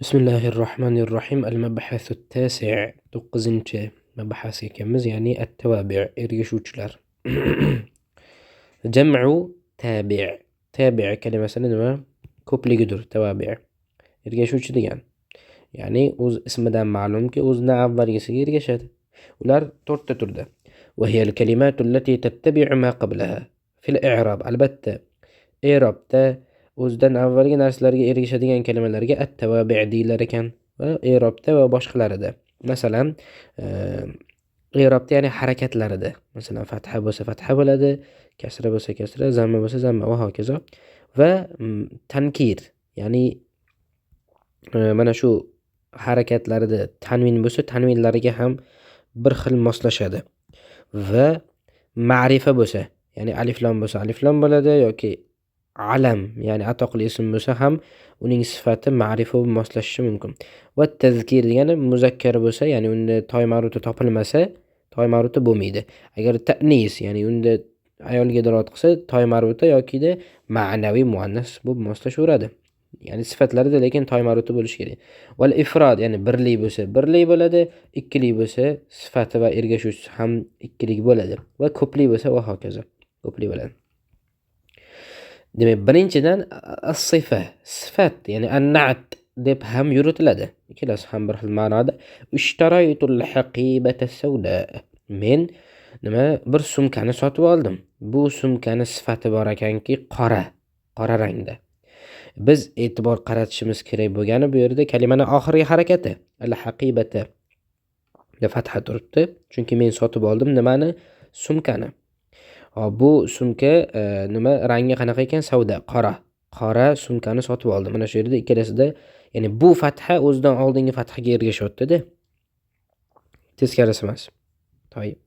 Bismillahirrohmanirrohim. Al-mabhasu tasi', 9 mabhas ekanmiz, ya'ni at-tawabi', ergashuvchilar. Jam'u tabi'. Tabi' kalimasini nima? Ko'pligidir tawabi'. Ergashuvchi degan. Ya'ni o'z ismidan ma'lumki, o'zidan avvalgisiga ergashadi. Ular to'rtta turda. Va hiya al-kalimatu allati tattabi'u ma qablaha fil i'rob. Albatta, i'robda o'zidan avvalgi narsalarga ergashadigan kalimalarga at-tawabi' deyilar ekan va i'robda va boshqalarida. Masalan, i'robda, ya'ni harakatlarida. Masalan, fatha bo'lsa fatha bo'ladi, kasra bo'lsa kasra, zamma bo'lsa zamma va hokazo. Va tankir, ya'ni mana shu harakatlarida tanvin bo'lsa, tanvinlariga ham bir xil moslashadi. Va ma'rifa bo'lsa, ya'ni alif lam bo'lsa alif lam bo'ladi yoki alam, ya'ni atoqli ism bo'lsa ham uning sifati ma'rifa bo'lib moslashishi mumkin. Va tazkir degani muzakkar bo'lsa, ya'ni unda toy ma'ruta topilmasa, toy ma'ruta bo'lmaydi. Agar ta'nis, ya'ni unda ayolga dalolat qilsa, toy ma'ruta yokida ma'naviy muannas bo'lib moslashaveradi. Ya'ni sifatlarida lekin toy ma'ruta bo'lishi kerak. Val ifrod, ya'ni birlik bo'lsa birlik bo'ladi, ikkilik bo'lsa sifati va ergashuvchisi ham ikkilik bo'ladi va ko'plik bo'lsa va hokazo ko'plik bo'ladi. Demak, birinchidan as-sifa, sifat, ya'ni an-na'at deb ham yuritiladi. Ikkalasi ham bir xil ma'noda. Ishtaraytul haqibata savda. Men nima bir sumkani sotib oldim. Bu sumkani sifati bor ekanki, qora, qora rangda. Biz e'tibor qaratishimiz kerak bo'lgani bu yerda kalimani oxirgi harakati al-haqibata da fatha turibdi. Chunki men sotib oldim nimani? Sumkani. Hop, bu sumka nima rangi qanaqa ekan? Savda, qora. Qora sumkani sotib oldim. Mana shu yerda ikkalasida, ya'ni bu fatha o'zidan oldingi fathaga ergashyapti-da. Teskarisi emas. Toyib.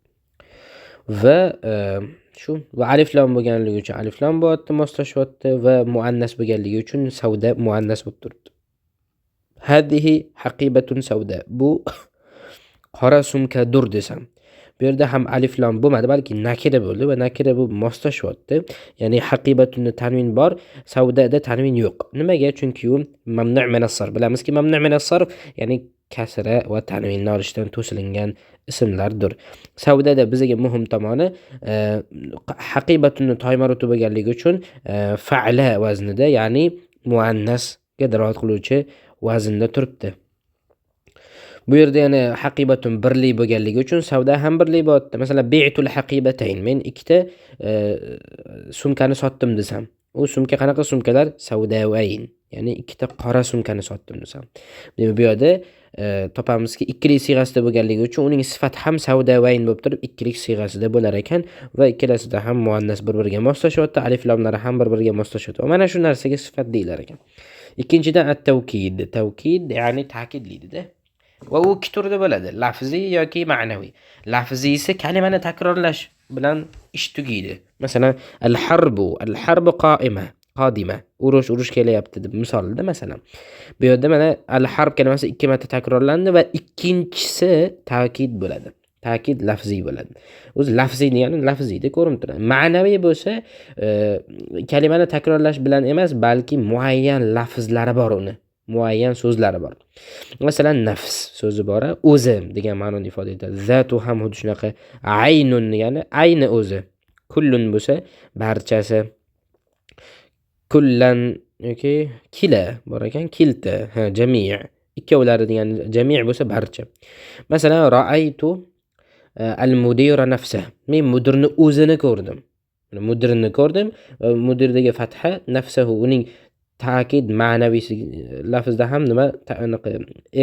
Va shu va alif lam bo'lganligi uchun alif lam bo'lyapti, moslashyapti va muannas bo'lganligi uchun savda muannas bo'lib turibdi. Hadihi haqibatun savda. Bu qora sumkadur desam. Bu yerda ham alif lam bo'lmadi, balki nakira bo'ldi va nakira bu moslashyapti. Ya'ni haqibatunda tanvin bor, savdada tanvin yo'q. Nimaga? Chunki u mamnu' min as-sarf. Bilamizki, mamnu' min as-sarf, ya'ni kasra va tanvinni olishdan to'silingan ismlardir. Savdada bizga muhim tomoni haqibatuni toy maruti bo'lganligi uchun fa'la vaznida, ya'ni muannasga dalolat qiluvchi vaznda turibdi. Bu yerda yana haqibatun birlik bo'lganligi uchun savdo ham birlik bo'lyapti. Masalan, bi'tul haqibatayn. Men ikkita sumkani sotdim desam. U sumka qanaqa sumkalar? Savdavayn. Ya'ni ikkita qora sumkani sotdim desam. Demak, bu yerda topamizki, ikkilik siyg'asida bo'lganligi uchun uning sifati ham savdavayn bo'lib turib, ikkilik siyg'asida bo'lar ekan va ikkalasida ham muannas bir-biriga moslashyapti, alif lamlari ham bir-biriga moslashyapti. Va mana shu narsaga sifat deyilar ekan. Ikkinchidan at-tawkid. Tawkid ya'ni ta'kidlaydi-da. Va u ikki turda bo'ladi, lafziy yoki ma'naviy. Lafziysi kalimani takrorlash bilan ish tugaydi. Masalan, al-harbu, al-harbu qa'ima, qadima. Urush, urush kelyapti deb misolda masalan. Bu yerda mana al-harb kalimasi ikki marta takrorlandi va ikkinchisi ta'kid bo'ladi. Ta'kid lafziy bo'ladi. O'zi lafziy degani lafziyda ko'rinib turadi. Ma'naviy bo'lsa, kalimani takrorlash bilan emas, balki muayyan lafzlari bor uni. Muayyan so'zlari bor. Masalan, nafs so'zi bor, o'zi degan ma'noni ifoda etadi. Zatu ham xuddi shunaqa, aynun degani ayni o'zi. Kullun bo'lsa barchasi. Kullan yoki kila bor ekan, kilta, ha, jami'. Ikkovlari degani jami' bo'lsa barcha. Masalan, ra'aytu al-mudira nafsa. Men mudirni o'zini ko'rdim. Mudirni ko'rdim. Mudirdagi fatha nafsahu uning ta'kid ma'naviysi lafzda ham nima anaqa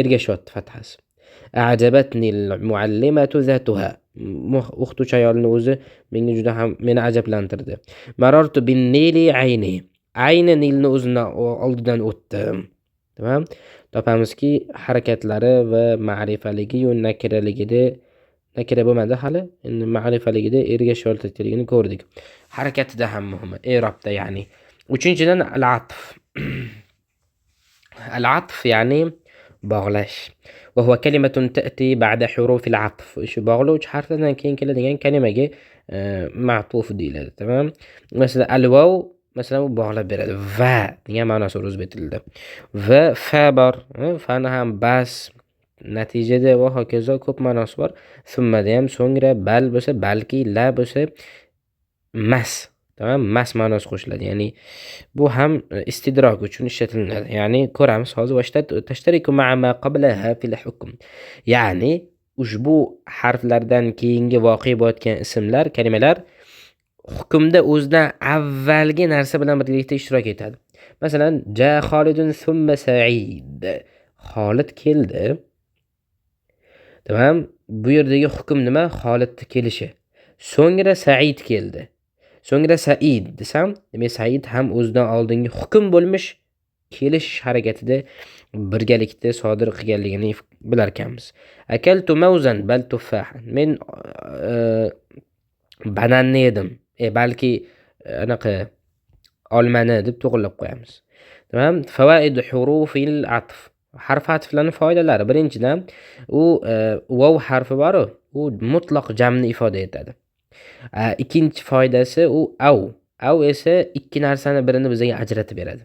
ergashyapti fathasi. A'jabatni al-muallimatu zatuha. O'qituvchi ayolning o'zi menga juda ham meni ajablantirdi. Marartu bin-nili ayni. Ayni nilni o'zidan oldidan o'tdim. Tamam? Topamizki, harakatlari va ma'rifaligi yo nakiraligida nakira bo'lmadi hali. Endi ma'rifaligida ergashayotganligini ko'rdik. Harakatida ham muhimi, i'robda ya'ni. Uchinchidan al-atf. Al-atf ya'ni bog'lash. Va huwa kalimatun ta'ti ba'da hurufil atf. Shu bog'lovchi harflardan keyin keladigan kalimaga ma'tuf deyiladi. Tamam? Masalan, al-vav masalan, u bog'lab beradi. Va degan ma'nosi bor o'zbek tilida. Va fa bor. Fani ham bas, natijada va hokazo ko'p ma'nosi bor. Summada ham so'ngra, bal bo'lsa balki, la bo'lsa mas. Tamam, mas ma'nosi qo'shiladi. Ya'ni bu ham istidrok uchun ishlatiladi. Ya'ni ko'ramiz hozir tashtariku ma'a ma qablaha fil hukm. Ya'ni ushbu harflardan keyingi voqe bo'layotgan ismlar, kalimalar hukmda o'zidan avvalgi narsa bilan birgalikda ishtirok etadi. Masalan, ja Xolidun summa Said. Xolid keldi. Tamam, bu yerdagi hukm nima? Xolidning kelishi. So'ngra Said keldi. So'ngra Said desam, demak Said ham o'zidan oldingi hukm bo'lmish kelish harakatida birgalikda sodir qilganligini bilar ekanmiz. Akaltu mawzan bal tuffahan. Men bananni yedim. Balki anaqa olmani deb to'g'rilab qo'yamiz. Tamam, fawaid hurufil atf. Harf atflarning foydalari. Birinchidan, u vav harfi bor-u, u mutlaq jamni ifoda etadi. Ikkinchi foydasi u av. Av esa ikki narsani birini bizga ajratib beradi.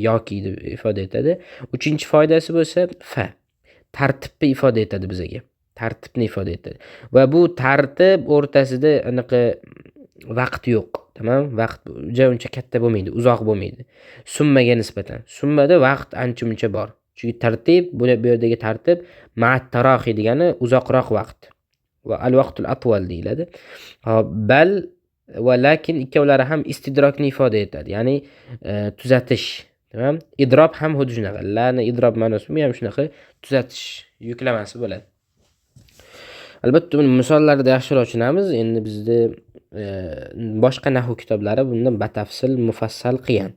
Yoki deb ifoda etadi. Uchinchi foydasi bo'lsa fa. Tartibni ifoda etadi bizga. Tartibni ifoda etadi. Va bu tartib o'rtasida anaqa vaqt yo'q. Tamam, vaqt uncha katta bo'lmaydi, uzoq bo'lmaydi. Summaga nisbatan. Summada vaqt ancha-muncha bor. Chunki tartib, bu yerdagi tartib ma'at tarahi degani uzoqroq vaqt. Va al-vaqtul atval deyiladi. Hop, bal va lakin ikkovlari ham istidrokni ifoda etadi. Ya'ni tuzatish. Tamam? Idrob ham xuddi shunaqa. Lani idrob ma'nosi bu ham shunaqa tuzatish yuklamasi bo'ladi. Albatta buni misollarda yaxshiroq tushunamiz. Endi bizda boshqa nahv kitoblari bundan batafsil mufassal qilgan.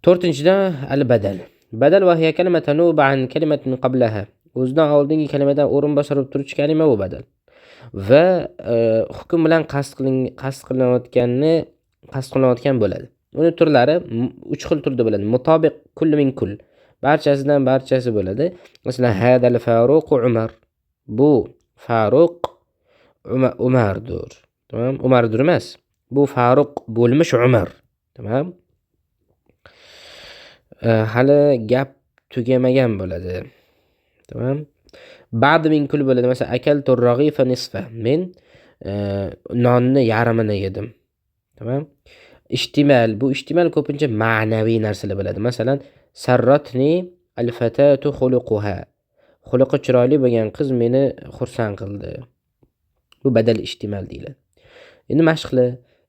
To'rtinchidan al-badal. Badal va hiya kalima tanubu an kalimatin qablaha. O'zidan oldingi kalimadan o'rinbosar bo'lib turuvchi kalima bu badal. Va hukm bilan qasd qilinayotgan bo'ladi. Uni turlari uch xil turda bo'ladi. Mutobiq kulli min kull. Barchasidan barchasi bo'ladi. Masalan, hadal Faruq Umar. Bu Faruq Umardir. Tamam, Umardir emas. Bu Faruq bo'lmish Umar. Tamam. Hali gap tugamagan bo'ladi. Tamam. Ba'd min kull bo'ladi. Masalan, akaltu rag'ifa nisfa. Men nonni yarmini yedim. Tamam. Ishtimal. Bu ishtimal ko'pincha ma'naviy narsalar bo'ladi. Masalan, sarratni al-fatatu xuluquha. Xuluqi chiroyli bo'lgan qiz meni xursand qildi. Bu badal ishtimal deyiladi. Endi mashqli.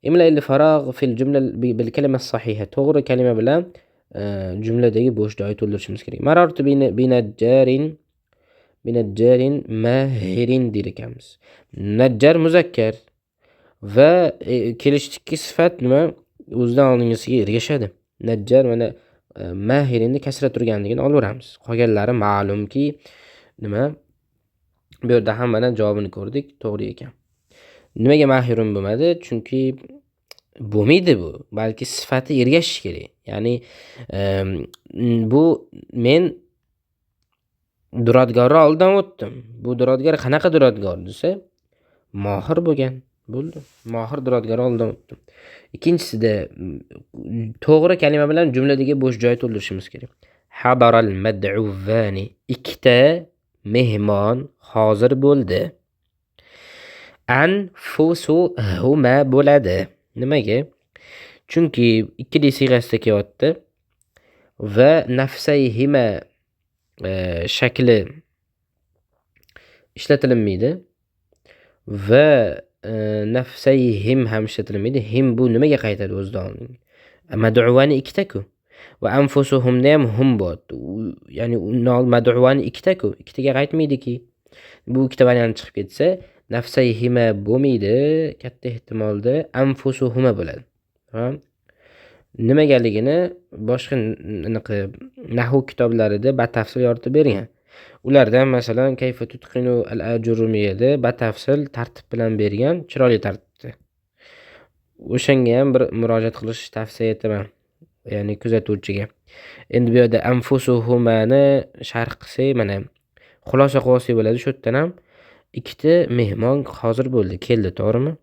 Imla al-faragh fil jumla bil kalima as-sahiha. To'g'ri kalima bilan jumladagi bo'sh joyni to'ldirishimiz kerak. Marartu binajjarin mahirin der ekanmiz. Najjar muzakkar va kelishdikki sifat nima? O'zidan oldingisiga ergashadi. Najjar mana mahirinni kasra turganligini olaveramiz. Qolganlari ma'lumki nima? Bu yerda ham mana javobini ko'rdik, to'g'ri ekan. Nimaga mahirun bo'lmadi? Chunki bo'lmaydi bu, balki sifati ergashishi kerak. Ya'ni bu men duradgorni oldidan o'tdim. Bu duradgor qanaqa duradgor desa, mohir bo'lgan. Bo'ldi. Mohir duradgor oldidan o'tdim. Ikkinchisida to'g'ri kalima bilan jumladagi bo'sh joy to'ldirishimiz kerak. Hadaral mad'uvani. Ikkita mehmon hozir bo'ldi. Anfusuhuma bo'ladi. Nimaga? Chunki ikkili siyg'asida kelyapti va nafsayhima shakli ishlatilinmaydi va nafsayhim ham ishlatilmaydi. Him bu nimaga qaytadi o'zidan? Mad'uvani ikkita-ku. Va anfusuhumda ham hum bo'lyapti. Ya'ni mad'uvani ikkita-ku, ikkitaga qaytmaydiki. Bu ikkita variant chiqib ketsa, nafsayhima bo'lmaydi, katta ehtimolda anfusuhuma bo'ladi. Tamam? Nimagaligini boshqa anaqa nahv kitoblarida batafsil yoritib bergan. Ulardan masalan kayfa tutqinu al-ajrumiyada batafsil tartib bilan bergan, chiroyli tartibda. O'shanga ham bir murojaat qilish tavsiya etaman, ya'ni kuzatuvchiga. Endi bu yerda anfusuhumani sharh qilsak, mana xulosa qilib olsak bo'ladi. Shu yerdan ham ikkita mehmon hozir bo'ldi, keldi, to'g'rimi?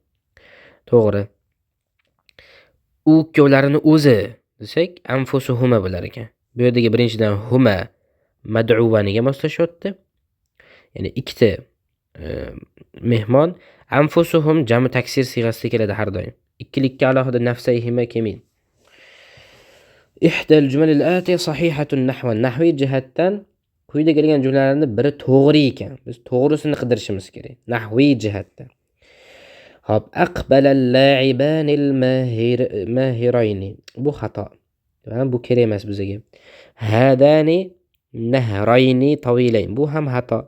To'g'ri. U ikkovlarini o'zi desak, anfusuhuma bo'lar ekan. Bu yerdagi birinchidan huma mad'uvaniga moslashyapti. Ya'ni ikkita mehmon. Anfusuhum jami taksir siyg'asida keladi har doim. Ikkilikka alohida nafsayhima kelmaydi. Ihdal jumalil atiya sahihatun nahvan. Nahviy jihatdan quyida kelgan jumlalarning biri to'g'ri ekan. Biz to'g'risini qidirishimiz kerak. Nahviy jihatdan. Hop, aqbalal la'ibanil mahirayni. Bu xato. Bu kerak emas bizga. Hadani nahrayni tawilayn. Bu ham xato.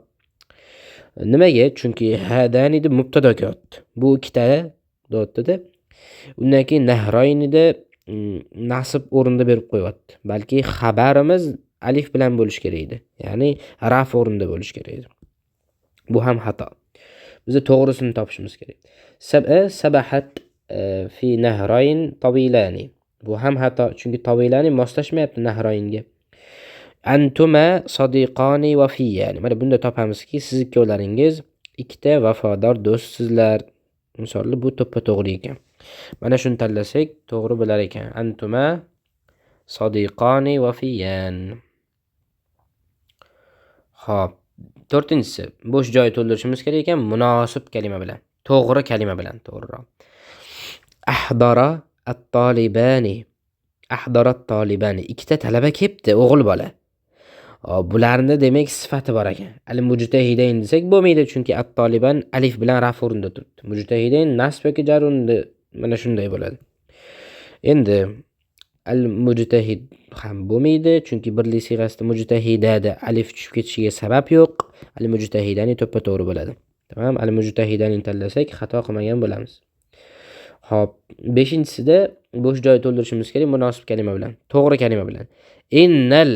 Nimaga? Chunki hadani deb mubtado kelyapti. Bu ikkita deyapti-da. Undan keyin nahraynida nasb o'rnida berib qo'yapti. Balki xabarimiz alif bilan bo'lishi kerak edi. Ya'ni raf o'rnida bo'lishi kerak edi. Bu ham xato. Biz to'g'risini topishimiz kerak. Sabahat fi nahrayn tawilani. Bu ham xato, chunki tawilani moslashmayapti nahraynga. Antuma sodiqoni vafiyani. Mana bunda topamizki, siz ikkovlaringiz ikkita vafodor do'stsizlar. Misolda bu to'ppa-to'g'ri ekan. Mana shuni tanlasak to'g'ri bo'lar ekan. Antuma sodiqoni vafiyan. Xo'p, to'rtinchisi, bo'sh joy to'ldirishimiz kerak ekan munosib kalima bilan. To'g'ri kalima bilan, to'g'riroq. Ahdara at-tolibani. Ahdara at-tolibani. Ikkita talaba kelibdi, o'g'il bola. Bularni demak sifati bor ekan. Al-mujtahidayn desak bo'lmaydi, chunki at-toliban alif bilan raf o'rnida turibdi. Mujtahidayn nasb yoki jar o'rnida, mana shunday bo'ladi. Endi al-mujtahid ham bo'lmaydi, chunki birlik siyg'asida mujtahidada alif tushib ketishiga sabab yo'q. Al-mujtahidani to'ppa-to'g'ri bo'ladi. Tamam, al-mujtahidani tanlasak xato qilmagan bo'lamiz. Xo'p, beshinchisida bo'sh joy to'ldirishimiz kerak munosib kalima bilan, to'g'ri kalima bilan. Innal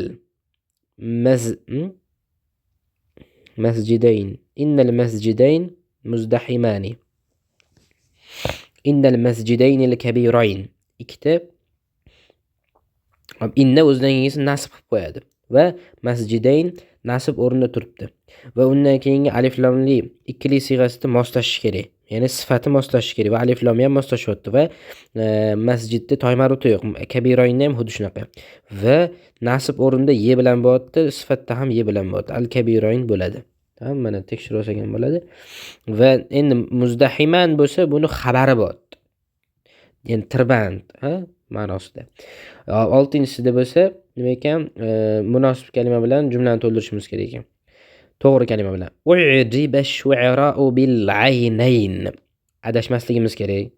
masjidayn, innal masjidayn muzdahimani. Innal masjidaynil kabirayn. Ikkita inna o'zidan keyingisini nasb qilib qo'yadi va masjidayn nasb o'rnida turibdi. Va undan keyingi alif lamli ikkili siyg'asida moslashishi kerak. Ya'ni sifati moslashishi kerak va alif lam ham moslashyapti va masjidda toymaruti yo'q. Kabiraynda ham xuddi shunaqa. Va nasb o'rnida ye bilan bo'lyapti, sifatda ham ye bilan bo'lyapti. Al kabirayn bo'ladi. Tamam, mana tekshirib olsak ham bo'ladi. Va endi muzdahiman bo'lsa, buni xabari bo'lyapti. Ya'ni tirband, ha, ma'nosida. Oltinchisida bo'lsa, nima ekan? Munosib kalima bilan jumlani to'ldirishimiz kerak ekan. To'g'ri kalima bilan. U'jiba ash-shu'ara'u bil aynayn. Adashmasligimiz kerak.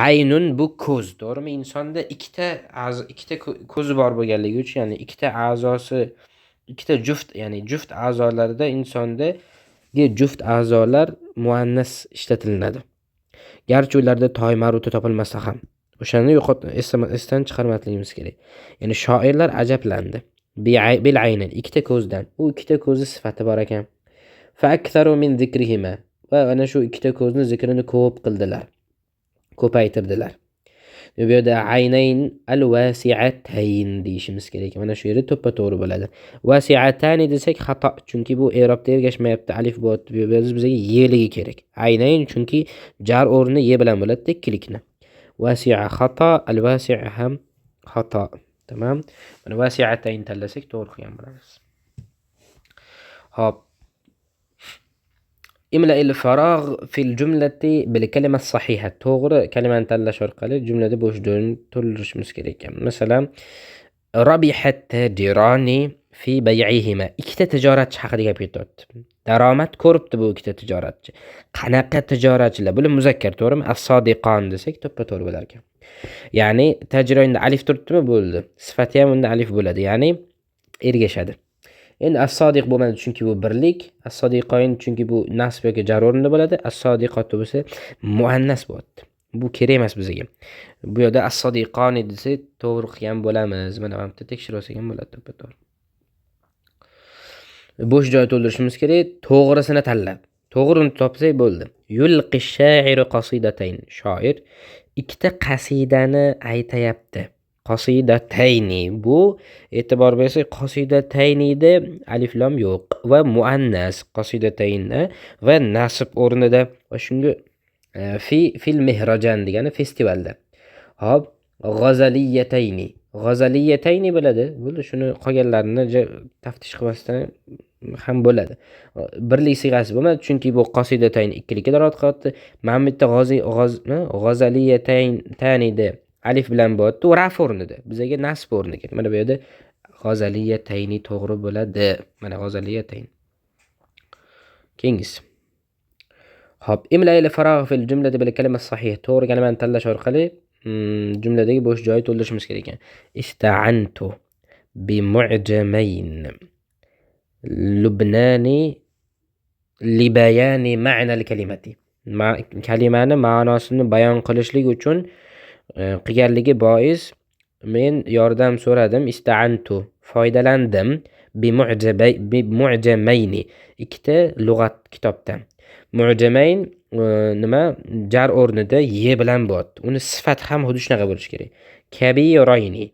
Aynun bu ko'z, to'g'rimi? Insonda ikkita ko'zi bor bo'lganligi uchun, ya'ni ikkita a'zosi, ikkita juft, ya'ni juft a'zolarida insonda juft a'zolar muannas ishlatilinadi. Garchi ularda toy maruti topilmasa ham. O'shani esdan chiqarmasligimiz kerak. Ya'ni shoirlar ajablandi. Bil aynin, ikkita ko'zdan. U ikkita ko'zni sifati bor ekan. Fa aktharu min zikrihima. Va ana shu ikkita ko'zni zikrini ko'p qildilar. Ko'paytirdilar. Bu yerda aynayn al-vasi'atayn deyishimiz kerak. Mana shu yerda to'ppa-to'g'ri bo'ladi. Vasi'atani desak xato, chunki bu i'robda ergashmayapti, alif bo'lyapti. Bu yerda bizga yeligi kerak. Aynayn chunki jar o'rni ye bilan bo'ladi, ikkilikni. Vasi'a xato, al-vasi'a ham xato. Tamam. Mana vasi'atayn tanlasak to'g'ri qilgan bo'lamiz. Xo'p. Imla'il faragh fil jumlati bil kalima as-sahiha. To'g'ri kalimani tanlash orqali jumlada bo'sh joyni to'ldirishimiz kerak ekan. Masalan, rabihat tajirani fi bay'ihima. Ikkita tijoratchi haqida gap ketyapti. Daromad ko'ribdi bu ikkita tijoratchi. Qanaqa tijoratchilar? Bular muzakkar, to'g'rimi? As-sodiqon desak to'ppa-to'g'ri bo'lar ekan. Ya'ni tajroinda alif turibdimi, bo'ldi. Sifati ham unda alif bo'ladi, ya'ni ergashadi. Endi as-sodiq bo'lmadi chunki bu birlik, as-sodiqoyn chunki bu nasb yoki jar o'rnida bo'ladi, as-sodiqatu bo'lsa muannas bo'lyapti. Bu kerak emas bizga. Bu yerda as-sodiqoni desak to'g'ri qilgan bo'lamiz. Mana bu yerda tekshirib olsak ham bo'ladi to'ppa-to'g'ri. Bo'sh joy to'ldirishimiz kerak, to'g'risini tanlab. To'g'rini topsak bo'ldi. Yulqi ash-sha'iru qasidatayn. Shoir ikkita qasidani aytayapti. Qasidatayni, bu e'tibor bersak qasidataynida alif lam yo'q va muannas qasidatayni va nasb o'rnida va shunga fi fil mehrajan degani festivalda. Xo'p, G'azaliyatayni. G'azaliyatayni bo'ladi. Bo'ldi, shuni qolganlarini taftish qilmasdan ham bo'ladi. Birlik siyg'asi bo'lmadi, chunki bu qosidatayn ikkilikka dalolat qilyapti. Mana bu yerda g'azaliyatayni alif bilan bo'lyapti, u raf o'rnida. Bizga nasb o'rni kerak. Mana bu yerda g'azaliyatayni to'g'ri bo'ladi. Mana g'azaliyatayn. Keyingisi. Xo'p, imla'il faragh fil jumlati bil kalima sahih. To'g'ri kalimani tanlash orqali jumladagi bo'sh joyi to'ldirishimiz kerak ekan. Ista'antu bi mu'jamayn Lubnani li bayani ma'nal kalimati. Kalimani ma'nosini bayon qilishlik uchun qilganligi bois men yordam so'radim. Ista'antu foydalandim bi mu'jamayni ikkita lug'at kitobdan. Mu'jamayn nima jar o'rnida ye bilan bo'lyapti. Uni sifati ham xuddi shunaqa bo'lishi kerak. Kabirayni.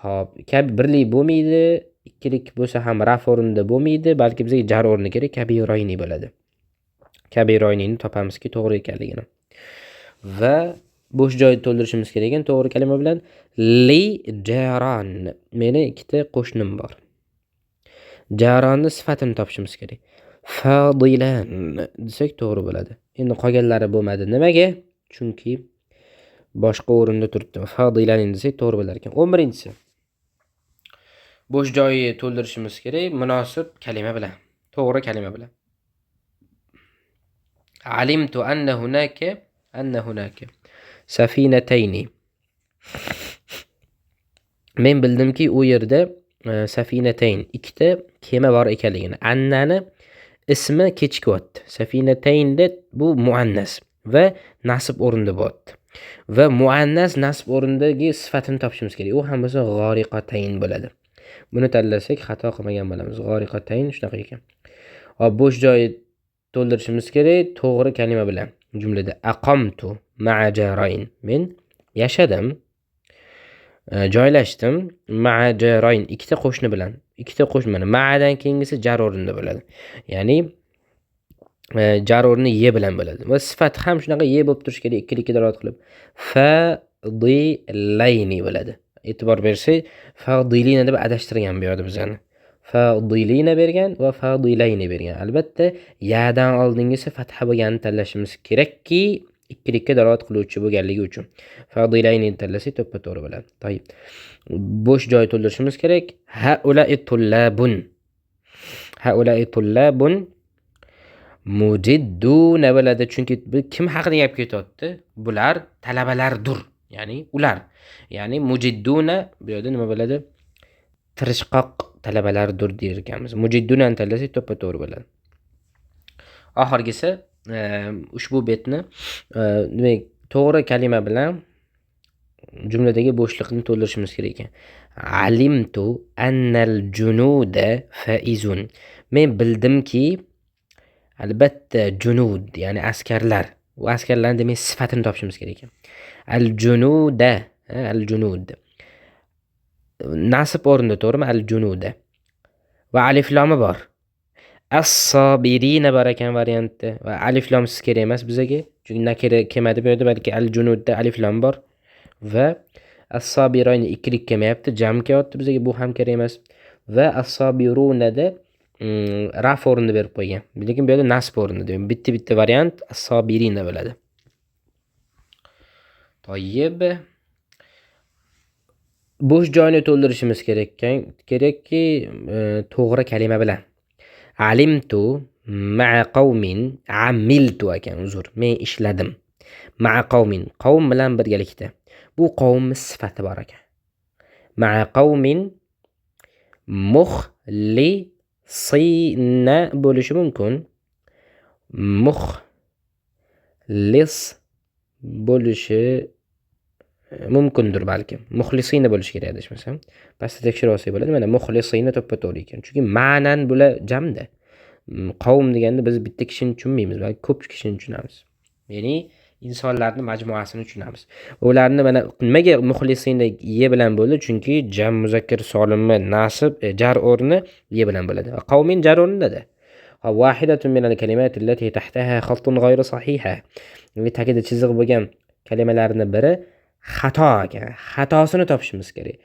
Xo'p, birlik bo'lmaydi, ikkilik bo'lsa ham raf o'rnida bo'lmaydi, balki bizga jar o'rni kerak, kabirayni bo'ladi. Kabiraynini topamizki to'g'ri ekanligini. Va bo'sh joyni to'ldirishimiz kerak ekan to'g'ri kalima bilan. Li jaron. Meni ikkita qo'shnim bor. Jaronni sifatini topishimiz kerak. Fadilan desak to'g'ri bo'ladi. Endi qolganlari bo'lmadi. Nimaga? Chunki boshqa o'rinda turibdi. Fadilan desak to'g'ri bo'lar ekan. 11-chisi. Bo'sh joyi to'ldirishimiz kerak munosib kalima bilan. To'g'ri kalima bilan. Alimtu anna hunaka safinatayni. Men bildimki u yerda safinatayn ikkita kema bor ekanligini. Annani ismi kechikyapti. Safinataynda bu muannas va nasb o'rnida bo'lyapti. Va muannas nasb o'rnidagi sifatini topishimiz kerak. U ham bo'lsa g'oriqatayn bo'ladi. Buni tanlasak xato qilmagan bo'lamiz. G'oriqatayn shunaqa ekan. Hop, bo'sh joyi to'ldirishimiz kerak to'g'ri kalima bilan. Jumlada aqamtu ma'a jarayn. Men yashadim, joylashdim ma'a jarayn ikkita qo'shni bilan. Ikkita qo'shni mana ma'adan keyingisi jar o'rnida bo'ladi. Ya'ni jar o'rni ye bilan bo'ladi. Va sifat ham shunaqa ye bo'lib turishi kerak, ikkilikka dalolat qilib. Fadilayni bo'ladi. E'tibor bersak, fadilina deb adashtirgan bu yerda bizani. Fadilina bergan va fadilayni bergan. Albatta, yadan oldingisi fatha bo'lganini tanlashimiz kerakki, ikkilikka dalolat qiluvchi bo'lganligi uchun. Fadilayni tanlasak to'ppa-to'g'ri bo'ladi. To'yib. Bo'sh joy to'ldirishimiz kerak. Haula'i tullabun. Haula'i tullabun mujidduna bo'ladi, chunki bu kim haqida gap ketyapti? Bular talabalardir. Ya'ni ular. Ya'ni mujidduna bu yerda nima bo'ladi? Tirishqoq talabalardir der ekanmiz. Mujiddunani tanlasak to'ppa-to'g'ri bo'ladi. Oxirgisi ushbu betni demak to'g'ri kalima bilan jumladagi bo'shliqni to'ldirishimiz kerak ekan. Alimtu annal junuda faizun. Men bildimki albatta junud, ya'ni askarlar. U askarlarning demak sifatini topishimiz kerak ekan. Al junuda, al junud. Nasib o'rnida to'g'rimi? Al junuda. Va alif lomi bor. As-sabirina bor ekan variantda. Va alif lomsiz kerak emas bizga. Chunki nakira kelmadi bu yerda, balki al junudda alif lom bor. Va as-sabirayni ikkilik kelmayapti, jam kelyapti bizga, bu ham kerak emas. Va as-sabirunada raf o'rnida berib qo'ygan. Lekin bu yerda nasb o'rnida. Demak, bitta-bitta variant as-sabirina bo'ladi. Toyib. Bo'sh joyni to'ldirishimiz kerakki, to'g'ri kalima bilan. Alimtu ma'a qavmin amiltu ekan, uzr. Men ishladim. Ma'a qavmin, qavm bilan birgalikda. Bu qavmning sifati bor ekan. Ma'a qavmin muxlisina bo'lishi mumkin. Muxlis bo'lishi mumkindir balkim. Muxlisina bo'lishi kerak adashmasam. Pastda tekshirib olsak bo'ladi. Mana muxlisina to'ppa-to'g'ri ekan. Chunki ma'nan bular jamda. Qavm deganda biz bitta kishini tushunmaymiz, balki ko'p kishini tushunamiz. Ya'ni insonlarning majmuasini tushunamiz. Ularni mana nimaga muxlisina ye bilan bo'ldi? Chunki jam muzakkar solimni nasib jar o'rni ye bilan bo'ladi. Qavmin jar o'rnida. Vahidatun minal kalimati allati tahtaha khattun ghayru sahiha. Tagida chiziq bo'lgan kalimalarning biri xato ekan. Xatosini topishimiz kerak.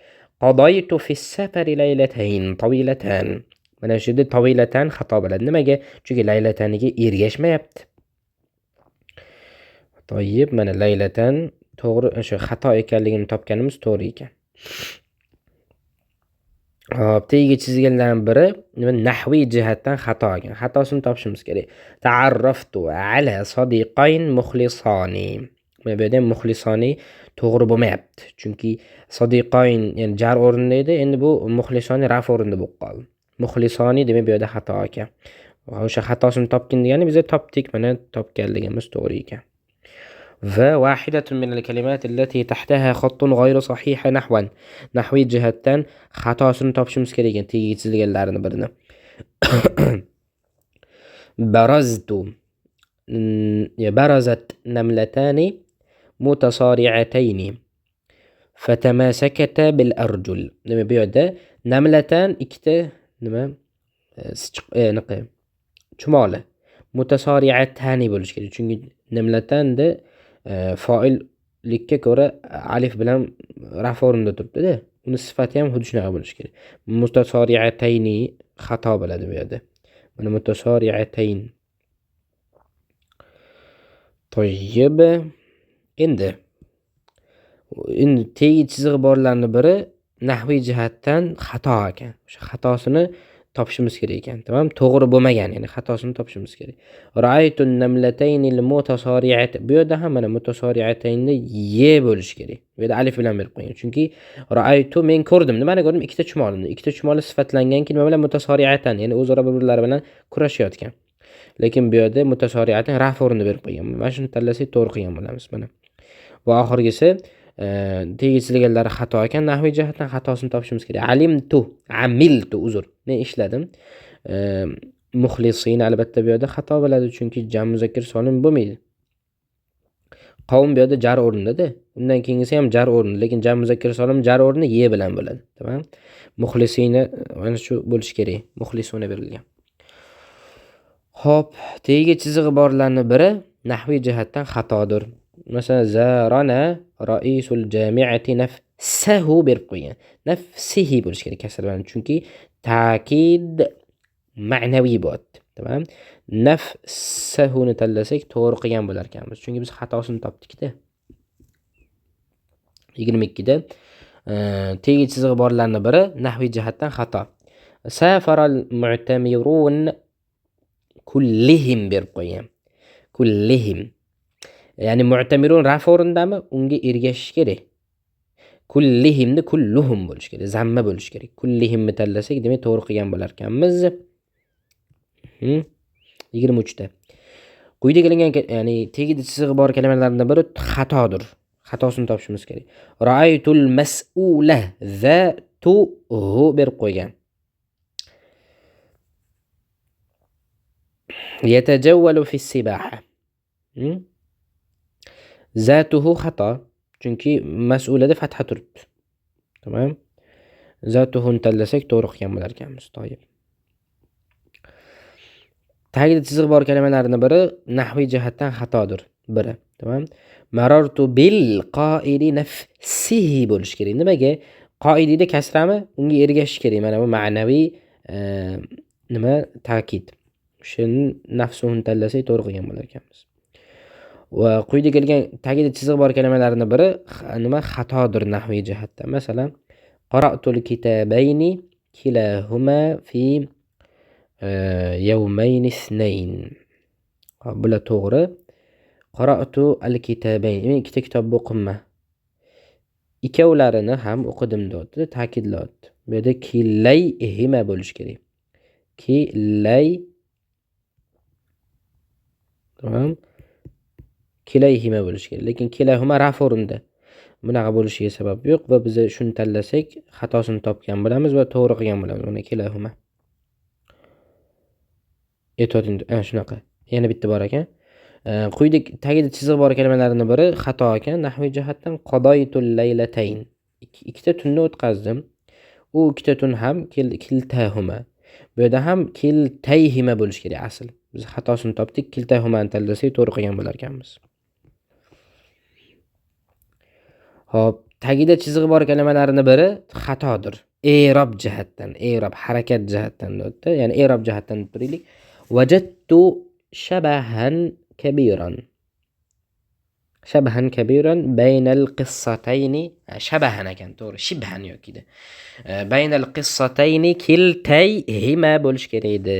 Qadaytu fis-safari laylatayn tavilatan. Mana shu yerda tavilatan xato bo'ladi. Nimaga? Chunki laylataniga ergashmayapti. Toyib, mana laylatan to'g'ri, o'sha xato ekanligini topganimiz to'g'ri ekan. Hop, tagiga chizganlardan biri nima nahviy jihatdan xato ekan. Xatosini topishimiz kerak. Ta'arraftu ala sadiqayn muxlisoni. Mana bu yerda ham muxlisoni to'g'ri bo'lmayapti. Chunki sadiqayn ya'ni jar o'rnida edi, endi bu muxlisoni raf o'rnida bo'lib qoldi. Muxlisoni demak bu yerda xato ekan. O'sha xatosini topgin degani biz topdik, mana topganligimiz to'g'ri ekan. Va vahidatun minal kalimat allati tahtaha khattun ghayru sahiha nahwan. Nahviy jihatdan xatosini topishimiz kerak ekan tagiga chizilganlarini birini. Baraztu ya barazat namlatani mutasari'atayni fatamasakata bil arjul. Demak bu yerda namlatan ikkita nima anaqa chumoli mutasari'atani bo'lishi kerak. Chunki namlatanda foillikka ko'ra alif bilan raf o'rnida turibdi-da. Uni sifati ham xuddi shunaqa bo'lishi kerak. Mutasari'atayni xato bo'ladi bu yerda. Mana mutasari'atayn. Toyyib. Endi tegi chizig'i borlarning biri nahviy jihatdan xato ekan. O'sha xatosini topishimiz kerak ekan. Tamam, to'g'ri bo'lmagan, ya'ni xatosini topishimiz kerak. Ra'aytun namlataynil mutasari'at. Bu yerda ham mana mutasari'ataynni ye bo'lishi kerak. Bu yerda alif bilan berib qo'ygan. Chunki ra'aytu men ko'rdim. Nimani ko'rdim? Ikkita chumolini. Ikkita chumoli sifatlanganki nima bilan mutasari'atan, ya'ni o'zaro bir-birlari bilan kurashayotgan. Lekin bu yerda mutasari'atan raf o'rnida berib qo'ygan. Mana shuni tanlasak to'g'ri qilgan bo'lamiz mana. Va oxirgisi tegi chizilganlari xato ekan. Nahviy jihatdan xatosini topishimiz kerak. Alimtu, amiltu, uzr. Men ishladim. Muxlisin albatta bu yerda xato bo'ladi, chunki jam muzakkar solim bo'lmaydi. Qavm bu yerda jar o'rnida-da. Undan keyingisi ham jar o'rnida, lekin jam muzakkar solim jar o'rni ye bilan bo'ladi. Tamam? Muxlisina mana shu bo'lishi kerak. Muxlisuna berilgan. Xo'p, tagiga chizig'i borlarning biri nahviy jihatdan xatodir. Masalan, zarana raisul jami'ati nafsahu berib qo'ygan. Nafsihi bo'lishi kerak kasr bilan, chunki ta'kid ma'naviy bo'lyapti. Tamam? Nafsahuni tanlasak to'g'ri qilgan bo'lar ekanmiz. Chunki biz xatosini topdik-da. 22 da tegi chizig'i borlarning biri nahviy jihatdan xato. Safaral mu'tamirun kullihim berib qo'ygan. Kullihim. Ya'ni mu'tamirun raf o'rindami? Unga ergashish kerak. Kullihimni kulluhum bo'lishi kerak, zamma bo'lishi kerak. Kullihimni tanlasak, demak to'g'ri qilgan bo'lar ekanmiz. 23 da. Quyida kelingan, ya'ni tagida chizig'i bor kalimalardan biri xatodir. Xatosini topishimiz kerak. Ra'aytul mas'ula zatuhu berib qo'ygan. Yatajawwalu fi sibaha. Zatuhu xato, chunki mas'ulada fatha turibdi. Tamam? Zatuhuni tanlasak to'g'ri qilgan bo'lar ekanmiz. Toyib. Tagida chiziq bor kalimalarning biri nahviy jihatdan xatodir. Biri. Tamam? Marartu bil qoidi nafsihi bo'lishi kerak. Nimaga? Qoidida kasrami? Unga ergashish kerak. Mana bu ma'naviy nima ta'kid. O'shani nafsuhuni tanlasak to'g'ri qilgan bo'lar ekanmiz. Va quyida kelgan tagida chiziq bor kalimalarning biri nima xatodir nahviy jihatdan. Masalan, qara'tul kitabayni kilahuma fi yawmayn isnayn. Bular to'g'ri. Qara'tu al-kitabayn. Men ikkita kitobni o'qimma. Ikkovlarini ham o'qidim deyapti, ta'kidlayapti. Bu yerda kilayhima bo'lishi kerak. Kilay. Tamam. Kilayhima bo'lishi kerak. Lekin kilahuma raf o'rinda. Bunaqa bo'lishiga sabab yo'q va biz shuni tanlasak xatosini topgan bo'lamiz va to'g'ri qilgan bo'lamiz. Mana kilahuma. E'tiroz, shunaqa. Yana bitta bor ekan. Quyida tagida chiziq bor kalimalarning biri xato ekan. Nahviy jihatdan qadoytul laylatayn. Ikkita tunni o'tkazdim. U ikkita tun ham kiltahuma. Bu yerda ham kiltayhima bo'lishi kerak asl. Biz xatosini topdik. Kiltahumani tanlasak to'g'ri qilgan bo'lar ekanmiz. Xo'p, tagida chizig'i bor kalimalarning biri xatodir. I'rob jihatdan, i'rob harakat jihatdan deyapti. Ya'ni i'rob jihatdan deb turaylik. Wajadtu shabahan kabiran. Shabahan kabiran baynal qissatayni, shabahan ekan, to'g'ri, shibhan yokida. Baynal qissatayni kiltayhima bo'lish kerak edi.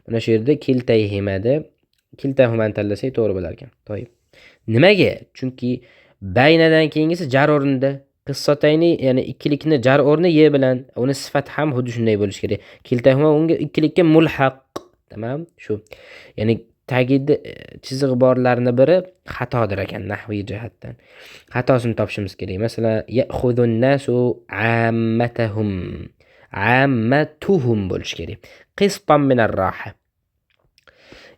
Mana shu yerda kiltayhimada kiltahumani tanlasak to'g'ri bo'lar ekan. To'yib. Nimaga? Chunki baynadan keyingisi jar o'rnida, qissatayni, ya'ni ikkilikni jar o'rni ye bilan, uni sifati ham xuddi shunday bo'lishi kerak. Kiltahuma unga ikkilikka mulhaq. Tamam, shu. Ya'ni tagida chizig'i borlarni biri xatodir ekan nahviy jihatdan. Xatosini topishimiz kerak. Masalan, ya'khudun nasu ammatahum. Ammatuhum bo'lishi kerak. Qistan minar roha.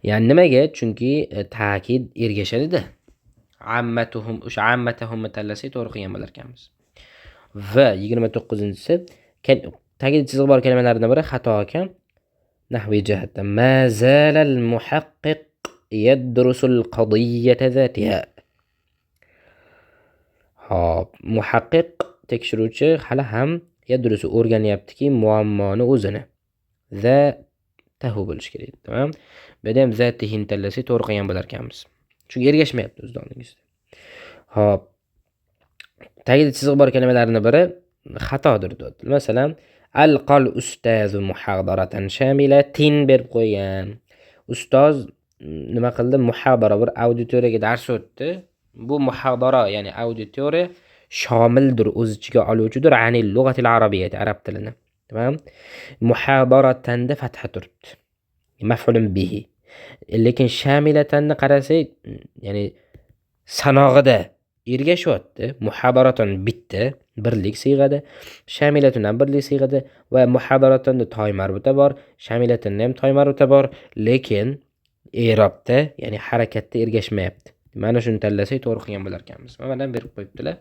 Ya'ni nimaga? Chunki ta'kid ergashadida. Ammatuhum, o'sha ammatahumni tanlasak to'g'ri qilgan bo'lar ekanmiz. Va 29-inchisi tagida chizig'i bor kalimalardan biri xato ekan. Nahviy jihatdan. Ma zalal muhaqqiq yadrusul qadiyyata zatiha. Xo'p, muhaqqiq tekshiruvchi hali ham yadrusu o'rganyaptiki muammoni o'zini. Zatahu bo'lishi kerak, tamam? Bu yerda ham zatihini tanlasak to'g'ri qilgan bo'lar ekanmiz. Chunki ergashmayapti o'z oldingizda. Xo'p, tagida chizig'i bor kalimalarning biri xatodir deyapti. Masalan, alqal ustazu muhadaratan shamilatin berib qo'ygan. Ustoz nima qildi? Muhadara bir auditoriyaga dars o'tdi. Bu muhadara, ya'ni auditoriya shomildir, o'z ichiga oluvchidir anil lug'atil arabiyyati, arab tilini. Tamam? Muhadaratanda fatha turibdi. Maf'ulun bihi. Lekin shamilatanni qarasak, ya'ni sanog'ida ergashyapti. Muhadaratan bitta, birlik siyg'ada, shamilatun ham birlik siyg'ada va muhadaratunda toy marbuta bor, shamilatunda ham toy marbuta bor, lekin i'robda, ya'ni harakatda ergashmayapti. Mana shuni tanlasak to'g'ri qilgan bo'lar ekanmiz. Mana berib qo'yibdilar.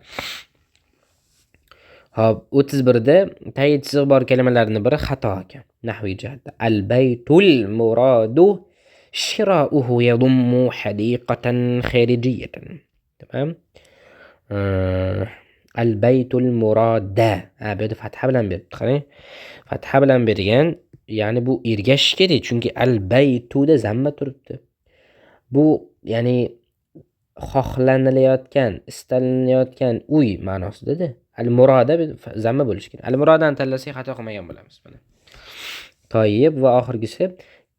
Xo'p, 31 da tagida chizig'i bor kalimalarning biri xato ekan nahviy jihatda. Al-baytul muradu shira'uhu yadummu hadiqatan xarijiyatan. Tamam? Al-baytul murada. Ha, bu yerda fatha bilan beribdi, qarang. Fatha bilan bergan, ya'ni bu ergashish kerak, chunki al-baytuda zamma turibdi. Bu, ya'ni xohlanilayotgan, istanilayotgan uy ma'nosida-da. Al-murada zamma bo'lishi kerak. Al-muradani tanlasak xato qilmagan bo'lamiz buni. Toyib va oxirgisi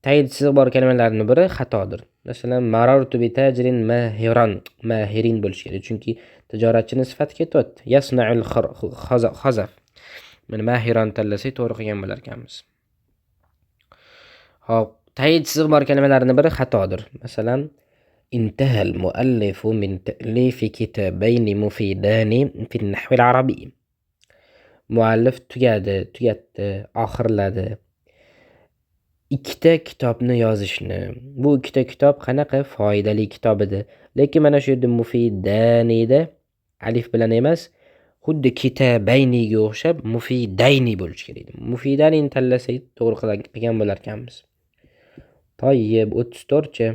tagida chizig'i bor kalimalarning biri xatodir. Masalan, marartu bi tajirin mahiran, mahirin bo'lishi kerak, chunki tijoratchining sifati ketyapti. Yasna'ul khazaf. Mana mahiran tanlasak to'g'ri qilgan bo'lar ekanmiz. Xo'p, tagida chizig'i bor kalimalarning biri xatodir. Masalan, intahal muallifu min ta'lifi kitabayni mufidani fi an-nahwi al-arabiy. Muallif tugadi, tugatdi, oxirladi. Ikkita kitobni yozishni. Bu ikkita kitob qanaqa foydali kitob edi. Lekin mana shu yerda mufidanida alif bilan emas, xuddi kitabayniga o'xshab mufidayni bo'lishi kerak edi. Mufidanini tanlasak to'g'ri qilgan bo'lar ekanmiz. Toyib 34-chi.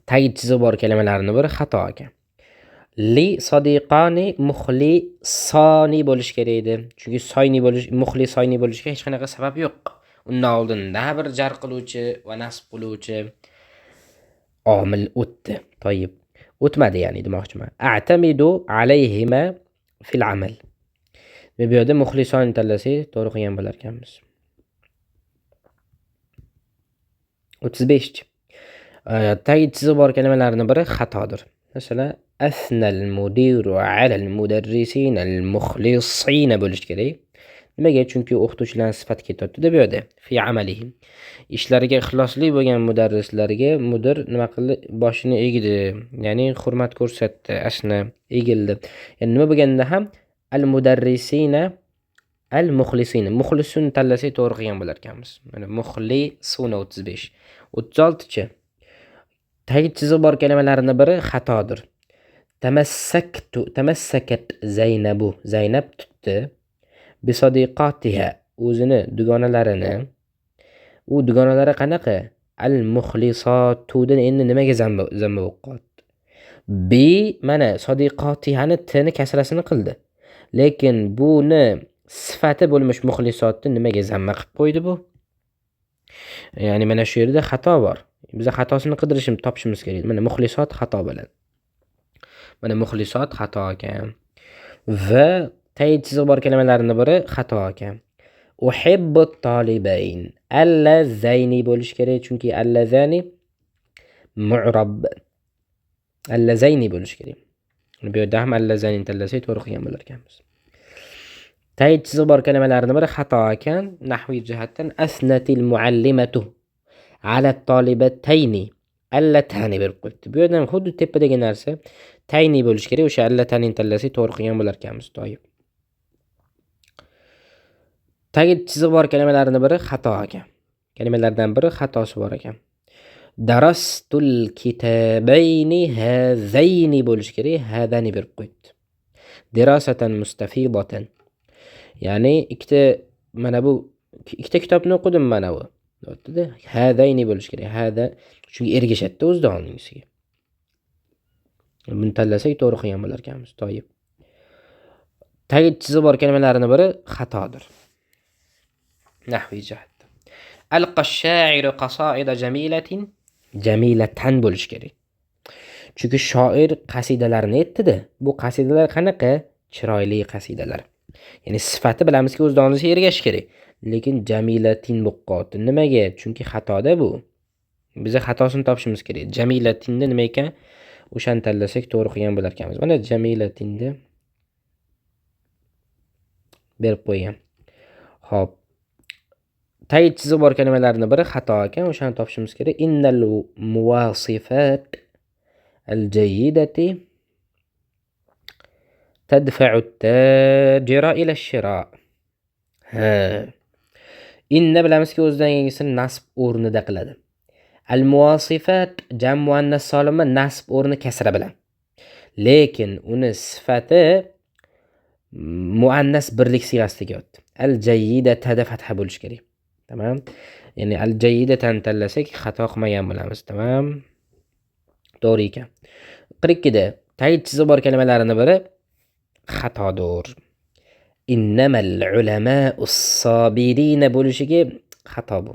Tagida chizig'i bor kalimalarning biri xato ekan. Li sodiqani muxlisoni bo'lishi kerak edi. Chunki soyni bo'lish, muxlisoni bo'lishiga hech qanaqa sabab yo'q. Undan oldin na bir jar qiluvchi va nasb qiluvchi omil o'tdi. Toyib. O'tmadi, ya'ni demoqchiman. A'tamidu alayhima fil amal. Bu yerda muxlisoni tanlasak to'g'ri qilgan bo'lar ekanmiz. 35. Tagida chizig'i bor kalimalarning biri xatodir. Masalan, asnal mudiru alal mudarrisinal muxlisina bo'lishi kerak. Nimaga? Chunki o'qituvchilarning sifati ketyapti-da bu yerda. Fi amalihim. Ishlariga ixlosli bo'lgan mudarrislarga mudir nima qildi? Boshini egdi, ya'ni hurmat ko'rsatdi, asna egildi. Ya'ni nima bo'lganda ham al mudarrisina al muxlisina. Muxlisun tanlasak to'g'ri qilgan bo'lar ekanmiz. Mana muxlisuna 35. 36-chi. Tagida chizig'i bor kalimalarning biri xatodir. Tamassaktu, tamassakat Zaynabu. Zaynab tutdi. Bisodiqatiha, o'zini dugonalarini. U dugonalari qanaqa? Al muxlisatudan endi nimaga zamma o'qiyapti? Bi mana sodiqotihani tni kasrasini qildi. Lekin buni sifati bo'lmish muxlisotni nimaga zamma qilib qo'ydi bu? Ya'ni mana shu yerda xato bor. Biz xatosini qidirishimiz, topishimiz kerak. Mana muxlisot xato bo'ladi. Mana muxlisot xato ekan. Va tagida chiziq bor kalimalarning biri xato ekan. Uhibbu tolibayn. Allazayni bo'lishi kerak, chunki allazani mu'rab. Allazayni bo'lishi kerak. Bu yerda ham allazayni tanlasak to'g'ri qilgan bo'lar ekanmiz. Tagida chiziq bor kalimalarning biri xato ekan. Nahviy jihatdan asnatil muallimatu ala tolibatayni allatani berib qo'yibdi. Bu yerda ham xuddi tepadagi narsa tayni bo'lishi kerak. O'sha allatani tanlasak to'g'ri qilgan bo'lar ekanmiz. To'yib. Tagida chiziq bor kalimalarning biri xato ekan. Kalimalardan biri xatosi bor ekan. Darastul kitabayni hazayni bo'lishi kerak, hadani berib qo'yibdi. Dirasatan mustafidatan. Ya'ni ikkita mana bu ikkita kitobni o'qidim mana bu. Deyapti-da. Hadayni bo'lishi kerak. Hada chunki ergashadi-da o'zidan oldingisiga. Buni tanlasak to'g'ri qilgan bo'lar ekanmiz. To'yib. Tagida chiziq bor kalimalarning biri xatodir. Nahviy jihatda. Alqa ash-sha'iru qasoida jamilatin jamilatan bo'lishi kerak. Chunki shoir qasidalarni aytdi-da. Bu qasidalar qanaqa? Chiroyli qasidalar. Ya'ni sifati bilamizki o'zidan oldingisiga ergashish kerak. Lekin jamilatin bo'lib qoldi. Nimaga? Chunki xatoda bu. Biz xatosini topishimiz kerak. Jamilatinda nima ekan? O'shani tanlasak to'g'ri qilgan bo'lar ekanmiz. Mana jamilatinda berib qo'ygan. Xo'p. Tagida chiziq bor kalimalarning biri xato ekan, o'shani topishimiz kerak. Innal muwasifat al-jayyidati tadfa'u at-tajira ila ash-shira. Ha. Inna bilamizki o'zidan keyingisini nasb o'rnida qiladi. Al-muwasifat jam muannas solimi nasb o'rni kasra bilan. Lekin uni sifati muannas birlik siyg'asida kelyapti. Al-jayyidata fatha bo'lishi kerak. Tamam. Ya'ni al-jayyidatan tanlasak xato qilmagan bo'lamiz. Tamam. To'g'ri ekan. 42 da tagida chiziq bor kalimalarning biri xatodir. Innamal ulama'us sabirina bo'lishiga xato bu.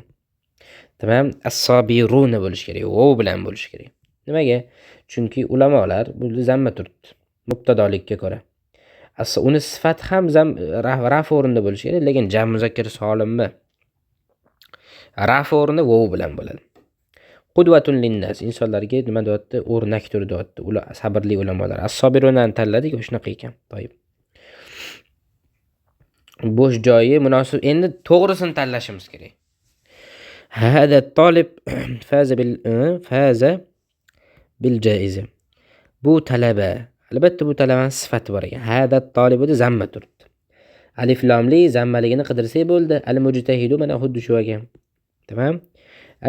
Tamam, as-sabiruna bo'lishi kerak, vov bilan bo'lishi kerak. Nimaga? Chunki ulamolar bu zamma turibdi, mubtadolikka ko'ra. Uni sifati ham zam raf o'rnida bo'lishi kerak, lekin jam muzakkar solimmi? Raf o'rni vov bilan bo'ladi. Qudvatun linnas, insonlarga nima deyapti? O'rnakdir deyapti. Ular sabrli ulamolar. As-sabirunani tanladik, shunaqa ekan. To'yib. Bo'sh joyi munosib. Endi to'g'risini tanlashimiz kerak. Hada talib faza bil jaiza. Bu talaba, albatta bu talabaning sifati bor ekan. Hada talibida zamma turibdi. Alif lamli zammaligini qidirsak bo'ldi. Al mujtahidu mana xuddi shu ekan. Tamam?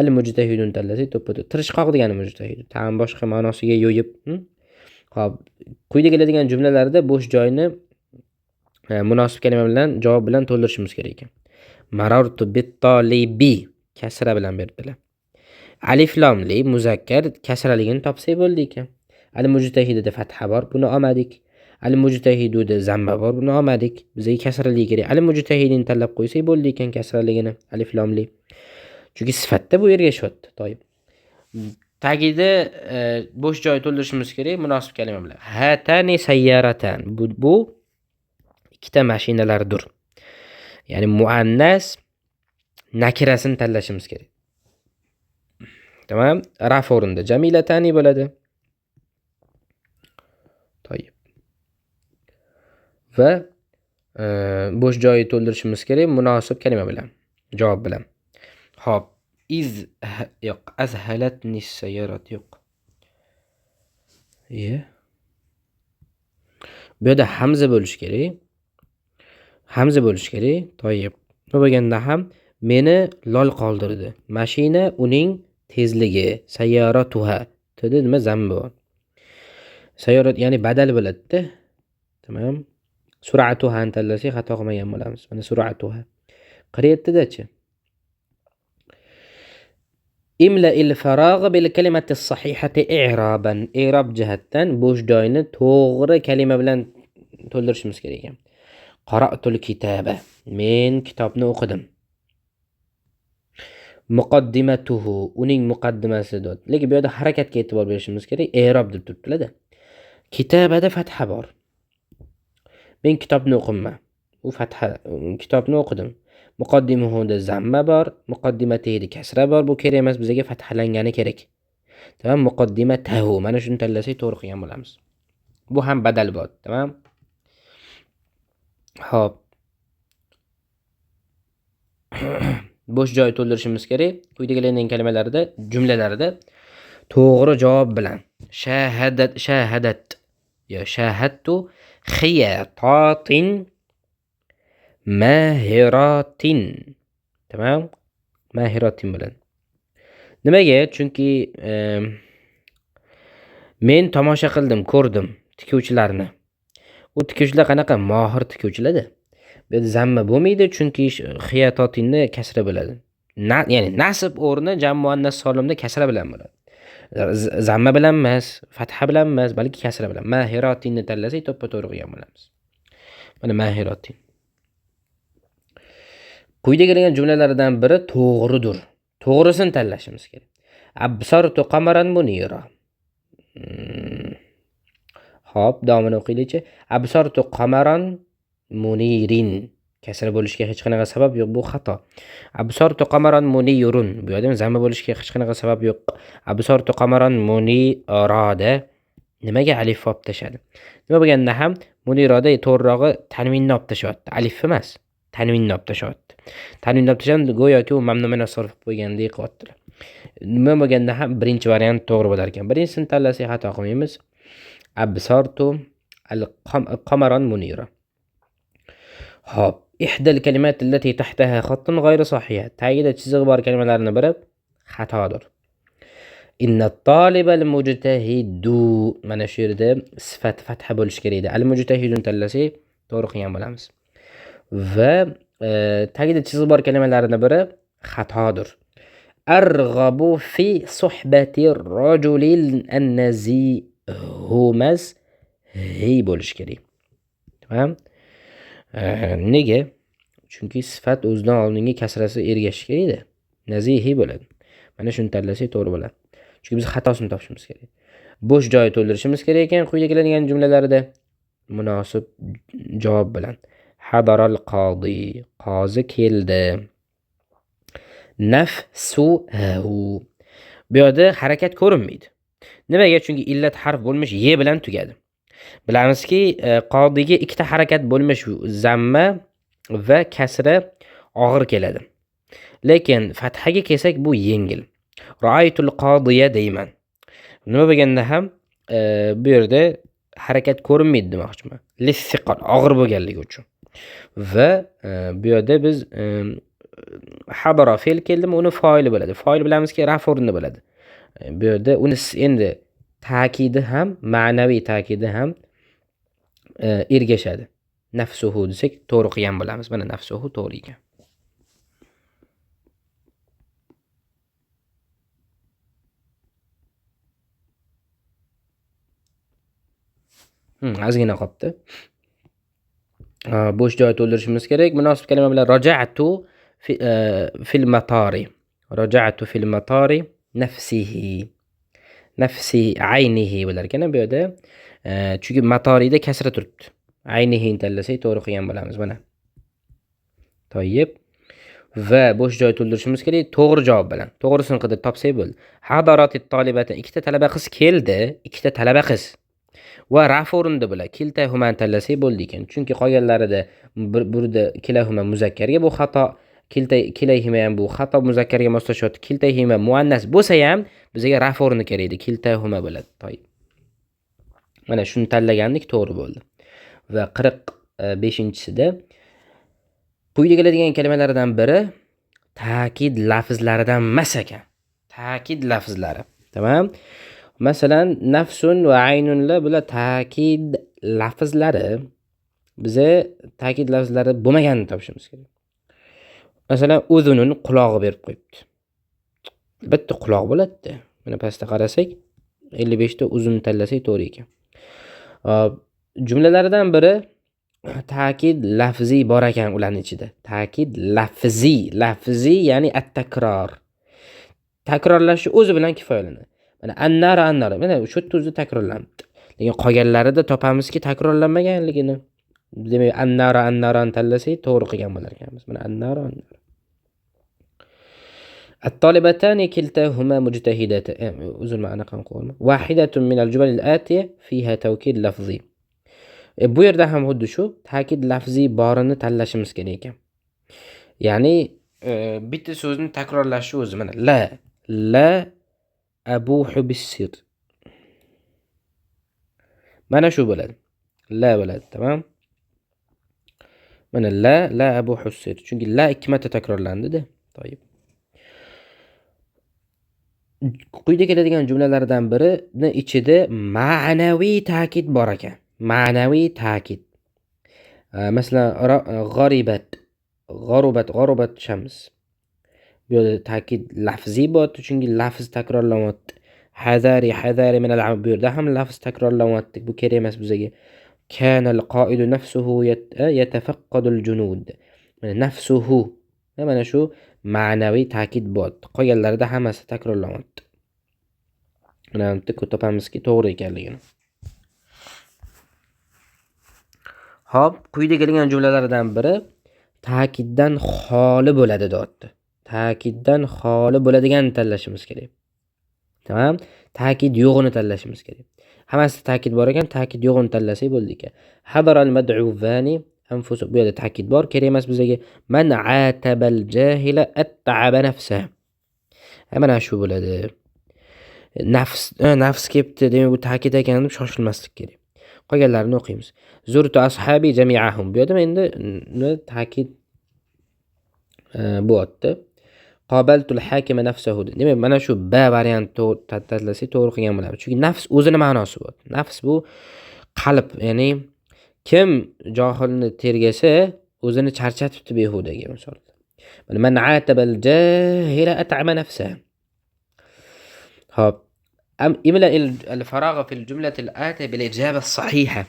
Al mujtahidun tanlasak to'ppa-to'g'ri. Tirishqoq degani mujtahid. Tam boshqa ma'nosiga yo'yib. Xo'p, quyida keladigan jumlalarda bo'sh joyni munosib kalima bilan, javob bilan to'ldirishimiz kerak ekan. Marartu bit-talibi kasra bilan beribdilar. Alif lamli muzakkar kasraligini topsak bo'ldi ekan. Al mujtahidida fatha bor, buni olmadik. Al mujtahiduda zamma bor, buni olmadik. Bizga kasraligi kerak. Al mujtahidini tanlab qo'ysak bo'ldi ekan kasraligini, alif lamli. Chunki sifatda bu ergashyapti. To'yib. Tagida bo'sh joy to'ldirishimiz kerak munosib kalima bilan. Hatani sayyaratan. Bu ikkita mashinalardir. Ya'ni muannas nakirasini tanlashimiz kerak. Tamam? Raf o'rnida jamilatani bo'ladi. To'yib. Va bo'sh joyi to'ldirishimiz kerak munosib kalima bilan, javob bilan. Xo'p, iz yo'q, azhalatni sayyarat yo'q. Ye. Bu yerda hamza bo'lishi kerak. Hamza bo'lishi kerak. To'yib. Nima bo'lganda ham meni lol qoldirdi. Mashina uning tezligi, sayyoratuha. Tidi nima zamma bor. Sayyorat ya'ni badal bo'ladi-da. Tamam. Sur'atuha tanlasak xato qilmagan bo'lamiz. Mana sur'atuha. 47 dachi. Imla'il farag'a bil kalimati sahihati i'raban. I'rob jihatdan bo'sh joyni to'g'ri kalima bilan to'ldirishimiz kerak ekan. Qara'tul kitaba. Men kitobni o'qidim. Muqaddimatuhu, uning muqaddimasi deb. Lekin bu yerda harakatga e'tibor berishimiz kerak. I'rob deb turibdilar-da. Kitabada fatha bor. Men kitobni o'qimman. U fatha, kitobni o'qidim. Muqaddimuhuda zamma bor, muqaddimatida kasra bor. Bu kerak emas, bizga fathalangani kerak. Tamam, muqaddimatahu. Mana shuni tanlasak to'g'ri qilgan bo'lamiz. Bu ham badal bo'ladi, tamam? Xo'p. Bo'sh joy to'ldirishimiz kerak. Quyidagilarning kalimalarida, jumlalarida to'g'ri javob bilan shahadat, shahadat yo shahattu xiyatatin mahiratin. Tamam? Mahiratin bilan. Nimaga? Chunki men tomosha qildim, ko'rdim tikuvchilarni. U tikuvchilar qanaqa mohir tikuvchilar-da. Bu yerda zamma bo'lmaydi, chunki xiyatotinni kasra bo'ladi. Ya'ni nasb o'rni jam muannas solimda kasra bilan bo'ladi. Zamma bilan emas, fatha bilan emas, balki kasra bilan. Mahiratinni tanlasak to'ppa-to'g'ri qilgan bo'lamiz. Mana mahiratin. Quyida kelgan jumlalardan biri to'g'ridir. To'g'risini tanlashimiz kerak. Absartu qamaran munira. Xo'p, davomini o'qiylikchi. Absartu qamaran munirin. Kasra bo'lishiga hech qanaqa sabab yo'q, bu xato. Absartu qamaran munirun. Bu yerda zamma bo'lishiga hech qanaqa sabab yo'q. Absartu qamaran munirada nimaga alif olib tashadi? Nima bo'lganda ham munirada to'g'rirog'i tanvinni olib tashayapti. Alif emas, tanvinni olib tashayapti. Tanvinni olib tashadi, go'yoki u mamnu min as-sarf qilib qo'ygandek qilyaptilar. Nima bo'lganda ham birinchi variant to'g'ri bo'lar ekan. Birinchisini tanlasak xato qilmaymiz. Absartu al-qamaran munira. Xo'p, ihdal kalimat allati tahtaha khattun ghayru sahiha. Tagida chizig'i bor kalimalarni biri xatodir. Inna talibal mujtahidu. Mana shu yerda sifat fatha bo'lishi kerak edi. Al mujtahidun tanlasak to'g'ri qilgan bo'lamiz. Va tagida chizig'i bor kalimalarni biri xatodir. Arg'abu fi suhbati rajulil annazihumas hi bo'lishi kerak. Tamam? Nega? Chunki sifat o'zidan oldingi kasrasi ergashishi kerak edi. Nazihi bo'ladi. Mana shuni tanlasak to'g'ri bo'ladi. Chunki biz xatosini topishimiz kerak. Bo'sh joy to'ldirishimiz kerak ekan quyida keladigan jumlalarda munosib javob bilan. Hadaral qodi, qozi keldi. Nafsuhu. Bu yerda harakat ko'rinmaydi. Nimaga? Chunki illat harf bo'lmish ye bilan tugadi. Bilamizki, qodiga ikkita harakat bo'lmish zamma va kasra og'ir keladi. Lekin fathaga kelsak bu yengil. Ra'aytul qodiya deyman. Nima bo'lganda ham bu yerda harakat ko'rinmaydi demoqchiman. Lissiqol og'ir bo'lganligi uchun. Va bu yerda biz hadara fe'l keldimi, uni foili bo'ladi. Foil bilamizki raf o'rnida bo'ladi. Bu yerda uni endi ta'kidi ham, ma'naviy ta'kidi ham ergashadi. Nafsuhu desak to'g'ri qilgan bo'lamiz. Mana nafsuhu to'g'ri ekan. Ozgina qolibdi. Bo'sh joy to'ldirishimiz kerak. Munosib kalima bilan raja'tu fil matari. Raja'tu fil matari nafsihi. Nafsi aynihi bo'lar ekan bu yerda. Chunki matorida kasra turibdi. Aynihi tanlasak to'g'ri qilgan bo'lamiz mana. Toyib va bo'sh joy to'ldirishimiz kerak to'g'ri javob bilan. To'g'risini qidirib topsak bo'ldi. Hadaratit talibati, ikkita talaba qiz keldi, ikkita talaba qiz. Va raf o'rinda bular. Kiltahuma tanlasak bo'ldi ekan. Chunki qolganlarida burada kilahuma muzakkarga bu xato, kilayhima ham bu xato muzakkarga moslashyapti. Kiltahima muannas bo'lsa ham bizga raf o'rni kerak edi. Kiltahuma bo'ladi. Toyib. Mana shuni tanlagandik to'g'ri bo'ldi. Va 45-chisida quyida keladigan kalimalardan biri ta'kid lafzlaridan emas ekan. Ta'kid lafzlari. Tamam? Masalan, nafsun va aynunla bular ta'kid lafzlari. Biza ta'kid lafzlari bo'lmaganini topishimiz kerak. Masalan, uzunun qulog'i berib qo'yibdi. Albatta quloq bo'ladi. Mana pastda qarasak, 55 ta uzun tanlasak to'g'ri ekan. Jumlalaridan biri ta'kid lafziy bor ekan ularning ichida. Ta'kid lafziy, lafziy ya'ni at-takror. Takrorlashi o'zi bilan kifoyalanadi. Mana annara annara, mana shu yerda o'zi takrorlanibdi. Lekin qolganlarida topamizki takrorlanmaganligini. Demak, annara annarani tanlasak to'g'ri qilgan bo'lar ekanmiz. Mana annara annara. الطالبتان كلتاهما مجتهدتان. Uzr, anaqa qo'yma. Wahidatun min al-jumal al-atiya fiha tawkid lafzi. Bu yerda ham xuddi shu ta'kid lafziy borini tanlashimiz kerak ekan. Ya'ni bitta so'zni takrorlashi o'zi mana la la abuhu bis-sir. Mana shu bo'ladi. La bo'ladi, tamam? Mana la la abuhu sir. Chunki la ikki marta takrorlandi-da. Toyib. Quyida keladigan jumlalardan birini ichida ma'naviy ta'kid bor ekan. Ma'naviy ta'kid. Masalan, g'aribat, g'arubat, g'arubat shams. Bu yerda ta'kid lafziy bo'lyapti, chunki lafz takrorlanyapti. Hazari, hazari min al-am. Bu yerda ham lafz takrorlanyapti. Bu kerak emas bizga. Kana al-qoidu nafsuhu yatafaqqadu al-junud. Mana nafsuhu. Mana shu ma'naviy ta'kid bo'lyapti. Qolganlarida hammasi takrorlanyapti. Mana bu yerda topamizki to'g'ri ekanligini. Xo'p, quyida kelgan jumlalardan biri ta'kiddan xoli bo'ladi deyapti. Ta'kiddan xoli bo'ladigan tanlashimiz kerak. Tamam? Ta'kid yo'g'ini tanlashimiz kerak. Hammasi ta'kid bor ekan, ta'kid yo'g'ini tanlasak bo'ldi ekan. Hadaral mad'uvani anfusu. Bu yerda ta'kid bor, kerak emas bizga. Man atabal jahila at'aba nafsa. Mana shu bo'ladi. Nafs, nafs kelibdi, demak bu ta'kid ekan deb shoshilmaslik kerak. Qolganlarini o'qiymiz. Zurtu ashabi jami'ahum. Bu yerda endi ta'kid bo'lyapti. Qabaltul hakima nafsahu. Demak, mana shu B varianti tanlasak to'g'ri qilgan bo'lamiz. Chunki nafs o'zini ma'nosi bo'lyapti. Nafs bu qalb, ya'ni kim johilni tergasa o'zini charchatibdi behudaga misol. Mana man atabal jahila at'ama nafsahu. Xo'p, imla al-faragha fil jumlati al-atiya bil ijaba as-sahiha.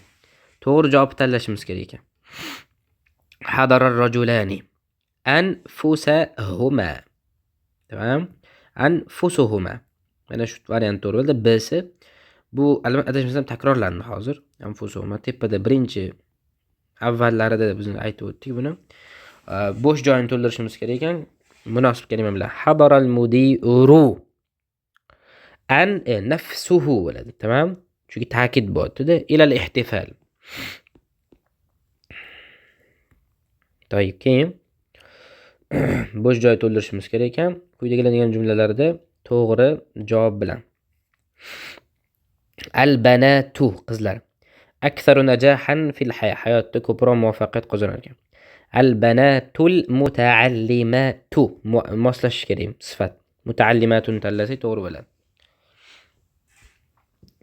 To'g'ri javob tanlashimiz kerak ekan. Hadara ar-rajulani anfusahuma. Tamam? Anfusuhuma. Mana shu variant to'g'ri bo'ldi. B-si bu adashmasam takrorlandi hozir. Anfusuhuma tepada birinchi avvallarida biz aytib o'tdik buni. Bo'sh joyini to'ldirishimiz kerak ekan. Munosib kalima bilan hadaral mudiru an nafsuhu bo'ladi. Tamam? Chunki ta'kid bo'lyapti-da. Ilal ihtifal. To'yib, keyin bo'sh joy to'ldirishimiz kerak ekan. Quyida keladigan jumlalarda to'g'ri javob bilan. Al-banatu qizlar. Aktharu najahan fil haya. Hayotda ko'proq muvaffaqiyat qozonar ekan. Al-banatul muta'allimatu moslashish kerak sifat. Muta'allimatun tanlasak to'g'ri bo'ladi.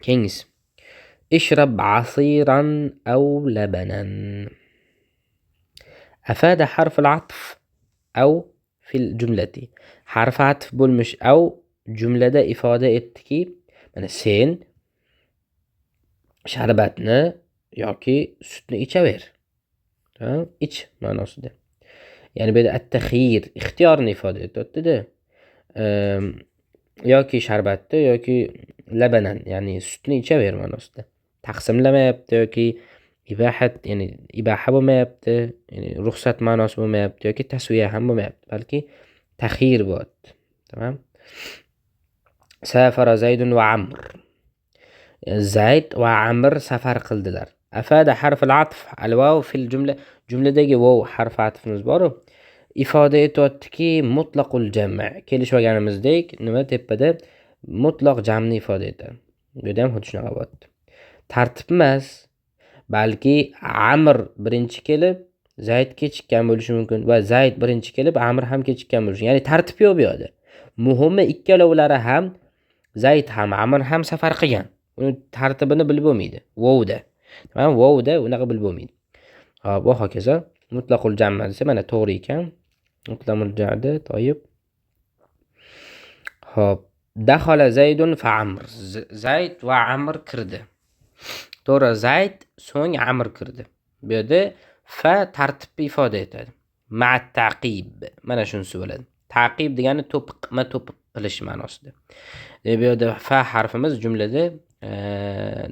Keyingisi. Ishrab asiran aw labanan. Afada harful atf aw fil jumlati. Harf atf bo'lmish aw jumlada ifoda etdiki, mana sen sharbatni yoki sutni ichaver. Ha, ich ma'nosida. Ya'ni bu yerda at-taxyir, ixtiyorni ifoda etyapti-da. Yoki sharbatni yoki labanan, ya'ni sutni ichaver ma'nosida. Taqsimlamayapti yoki ibahat, ya'ni ibaha bo'lmayapti, ya'ni ruxsat ma'nosi bo'lmayapti yoki tasviya ham bo'lmayapti, balki taxyir bo'lyapti. Tamam? Safara Zaydun va Amr. Zayd va Amr safar qildilar. Afada harful atf al-vav fil jumla. Jumladagi vav harfi atfimiz bor-u, ifoda etyaptiki mutlaqul jam'. Kelishib olganimizdek, nima tepada mutlaq jamni ifoda etadi. Bu yerda ham xuddi shunaqa bo'lyapti. Tartib emas, balki Amr birinchi kelib, Zayd kechikkan bo'lishi mumkin va Zayd birinchi kelib, Amr ham kechikkan bo'lishi. Ya'ni tartib yo'q bu yerda. Muhimi ikkalovlari ham Zayd ham Amr ham safar qilgan. Uni tartibini bilib bo'lmaydi. Vovda. Tamam, vovda unaqa bilib bo'lmaydi. Xo'p, va hokazo. Mutlaqul jam' desa mana to'g'ri ekan. Mutlaqul jam'da toyib. Xo'p, daxala Zaydun fa Amr. Zayd va Amr kirdi. To'g'ri, Zayd so'ng Amr kirdi. Bu yerda fa tartibni ifoda etadi. Ma taqib. Mana shunisi bo'ladi. Taqib degani to'piqma to'piq qilish ma'nosida. Bu yerda fa harfimiz jumlada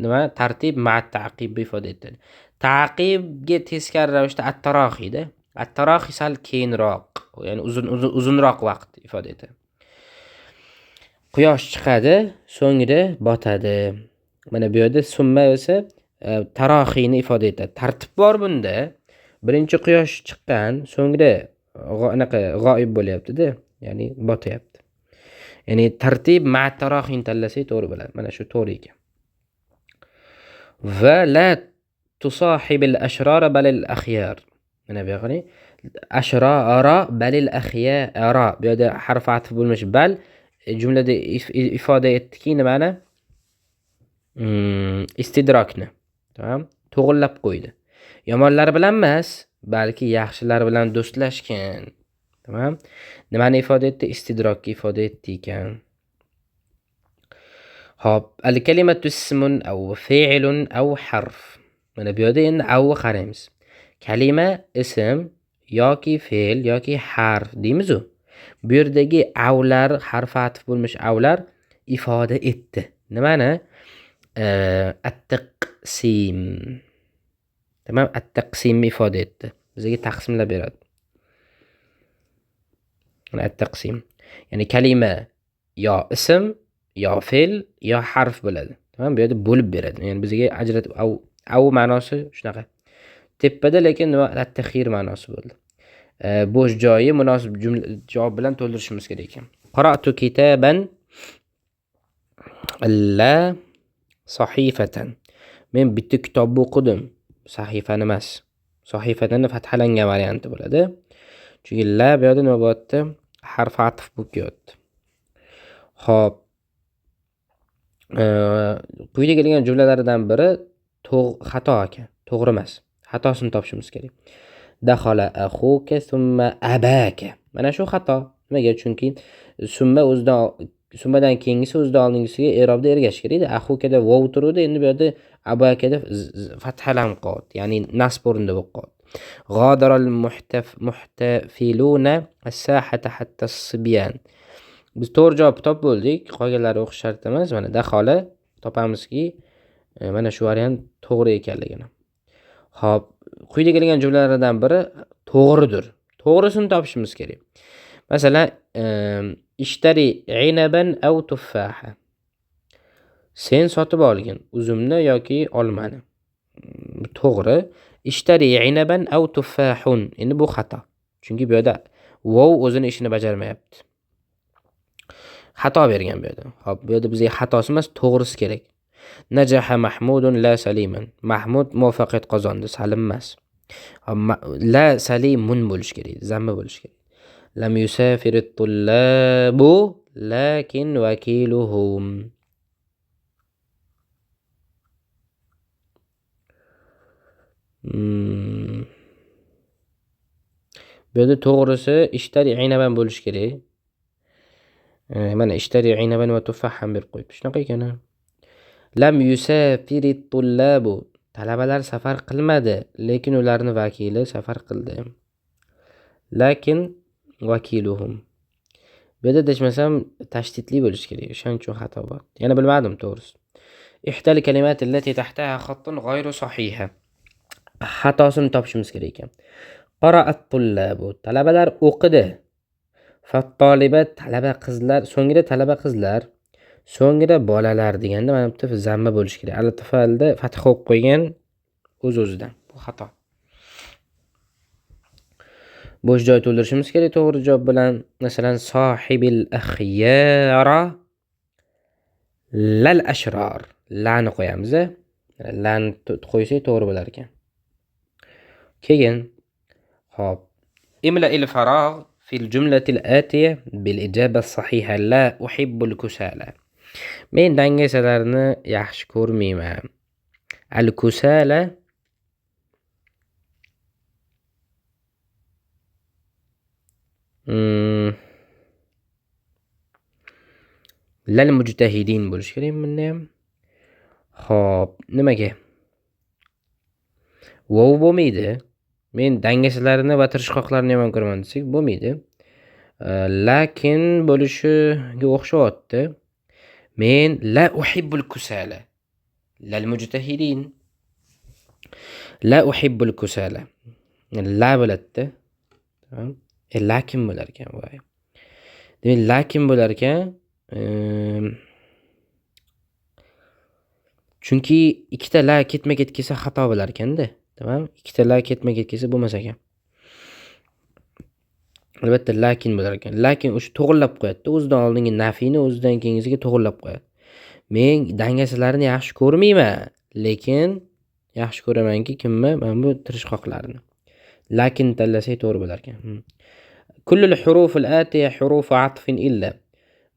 nima? Tartib ma taqib ifoda etadi. Taqibga teskari ravishda at-tarohiyda. At-tarohi sal keyinroq, ya'ni uzunroq vaqt ifoda etadi. Quyosh chiqadi, so'ngra botadi. Mana bu yerda summa esa tarohiyni ifoda etadi. Tartib bor bunda. Birinchi quyosh chiqqan, so'ngra anaqa g'oyib bo'lyapti-da, ya'ni botyapti. Ya'ni tartib ma tarohiyni tanlasak to'g'ri bo'ladi. Mana shu to'g'ri ekan. Va la tusohibil ashrara balil akhyar. Mana bu yerga qarang. Ashrara balil akhyara. Bu yerda harf atf bo'lmish bal jumlada ifoda etdiki nimani? Istidrokni. Tamam? To'g'rilab qo'ydi. Yomonlar bilan emas, balki yaxshilar bilan do'stlashgan. Tamam? Nimani ifoda etdi? Istidrokni ifoda etdi ekan. Xo'p, al-kalimatu ismun aw fi'lun aw harf. Mana bu yerda endi avni qaraymiz. Kalima ism yoki fe'l yoki harf deymiz-u. Bu yerdagi avlar, harf atf bo'lmish avlar ifoda etdi. Nimani? At-taqsim. Tamam, at-taqsimni ifoda etdi. Bizga taqsimlab beradi. Mana at-taqsim. Ya'ni kalima yo ism, yo fe'l, yo harf bo'ladi. Tamam, bu yerda bo'lib beradi. Ya'ni bizga ajratib av ma'nosi shunaqa. Tepada lekin nima at-taxir ma'nosi bo'ldi. Bo'sh joyi munosib jumla javob bilan to'ldirishimiz kerak ekan. Qara'tu kitaban la sahifatan. Men bitta kitobni o'qidim. Sahifani emas. Sahifadan fathalangan varianti bo'ladi. Chunki la bu yerda nima bo'lyapti? Harf atf bo'lib kelyapti. Xo'p. Quyida kelgan jumlalardan biri xato ekan, to'g'ri emas. Xatosini topishimiz kerak. Daxala axuka summa abaka. Mana shu xato. Nimaga? Chunki summa o'zidan, summadan keyingisi o'zidan oldingisiga i'robda ergashish kerak edi. Axukada vov turuvdi, endi bu yerda abakada fathalanib qoldi, ya'ni nasb o'rnida bo'lib qoldi. G'adaral muhtafiluna as-sahata hatta as-sibyan. Biz to'g'ri javob topib bo'ldik, qolganlari o'qish shart emas. Mana daxola topamizki, mana shu variant to'g'ri ekanligini. Xo'p, quyida kelgan jumlalardan biri to'g'ridir. To'g'risini topishimiz kerak. Masalan, ishtari inaban aw tuffaha. Sen sotib olgin uzumni yoki olmani. To'g'ri. Ishtari inaban aw tuffahun. Endi bu xato. Chunki bu yerda vov o'zini ishini bajarmayapti. Xato bergan bu yerda. Xo'p, bu yerda bizga xatosi emas, to'g'risi kerak. Najaha Mahmudun la Saliman. Mahmud muvaffaqiyat qozondi, Salim emas. La Salimun bo'lish kerak, zamma bo'lish kerak. Lam yusafir at-tullabu lakin vakiluhum. Bu yerda to'g'risi ishtari inaban bo'lish kerak. Mana ishtari inaban va tuffah ham berib qo'yibdi. Shunaqa ekan. Lam yusafiri tullabu. Talabalar safar qilmadi, lekin ularning vakili safar qildi. Lakin vakiluhum. Bu yerda adashmasam tashdidli bo'lish kerak. O'shaning uchun xato bor. Yana bilmadim to'g'risi. Ihdal kalimat allati tahtaha khattun ghayru sahiha. Xatosini topishimiz kerak ekan. Qara'at tullabu. Talabalar o'qidi. Fattolibat talaba qizlar, so'ngra talaba qizlar, so'ngra bolalar deganda mana bu yerda zamma bo'lish kerak. Al-tufalda fatha qo'yib qo'ygan o'z-o'zidan. Bu xato. Bo'sh joy to'ldirishimiz kerak to'g'ri javob bilan. Masalan, sohibil akhyara lal ashror. Lani qo'yamiz. Lani qo'ysak to'g'ri bo'lar ekan. Keyin hop, imla il farog fil jumlatil atiya bil ijaba sahiha la uhibbul kusala. Men dangasalarni yaxshi ko'rmayman. Al kusala Lal mujtahidin bo'lishi kerak bunda ham. Xo'p, nimaga? Vov bo'lmaydi. Men dangasalarni va tirishqoqlarni yomon ko'raman desak bo'lmaydi. Lakin bo'lishiga o'xshayapti. Men la uhibbul kusala. Lal mujtahidin. La uhibbul kusala. La bo'ladi-da. Tamam. Lakin bo'lar ekan, voy. Demak, lakin bo'lar ekan. Chunki ikkita la ketma-ket kelsa xato bo'lar ekanda. Tamam? Ikkita la ketma-ket kelsa bo'lmas ekan. Albatta lakin bo'lar ekan. Lakin o'sha to'g'rilab qo'yadi-da, o'zidan oldingi nafiyni o'zidan keyingisiga to'g'rilab qo'yadi. Men dangasalarni yaxshi ko'rmayman, lekin yaxshi ko'ramanki kimni? Mana bu tirishqoqlarni. Lakin tanlasak to'g'ri bo'lar ekan. Kullul huruful atiya hurufu atfin illa.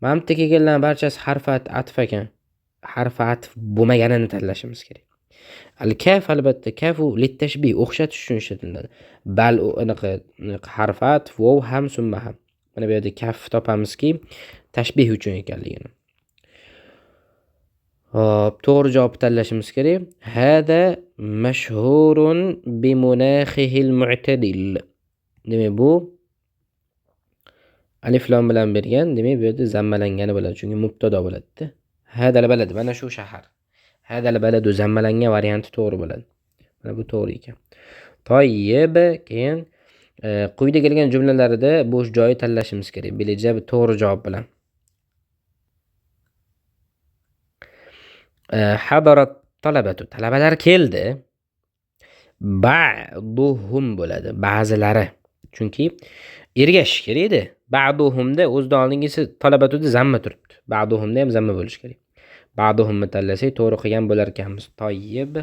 Mana bu yerda kelganlarning barchasi harf atf ekan. Harf atf bo'lmaganini tanlashimiz kerak. Al kaf albatta kafu litashbih o'xshatish uchun ishlatiladi. Bal anaqa harf atf, vov ham summa ham. Mana bu yerda kaf topamizki, tashbih uchun ekanligini. Hop, to'g'ri javob tanlashimiz kerak. Hada mashhurun bi munaxihil mu'tadil. Demak, bu alif lam bilan bergan, demak bu yerda zammalangani bo'ladi, chunki mubtado bo'ladi-da. Hadal balad, mana shu shahar. Hadal baladu zammalangan varianti to'g'ri bo'ladi. Mana bu to'g'ri ekan. Toyyib, keyin quyida kelgan jumlalarda bo'sh joyi tanlashimiz kerak. Bilija to'g'ri javob bilan. Hadarat talabatu, talabalar keldi. Ba'duhum bo'ladi, ba'zilari. Chunki ergashish kerak edi. Ba'duhumda o'zidan oldingisi talabatuda zamma turibdi. Ba'duhumda ham zamma bo'lishi kerak. Ba'duhumni tanlasak to'g'ri qilgan bo'lar ekanmiz. Toyyib.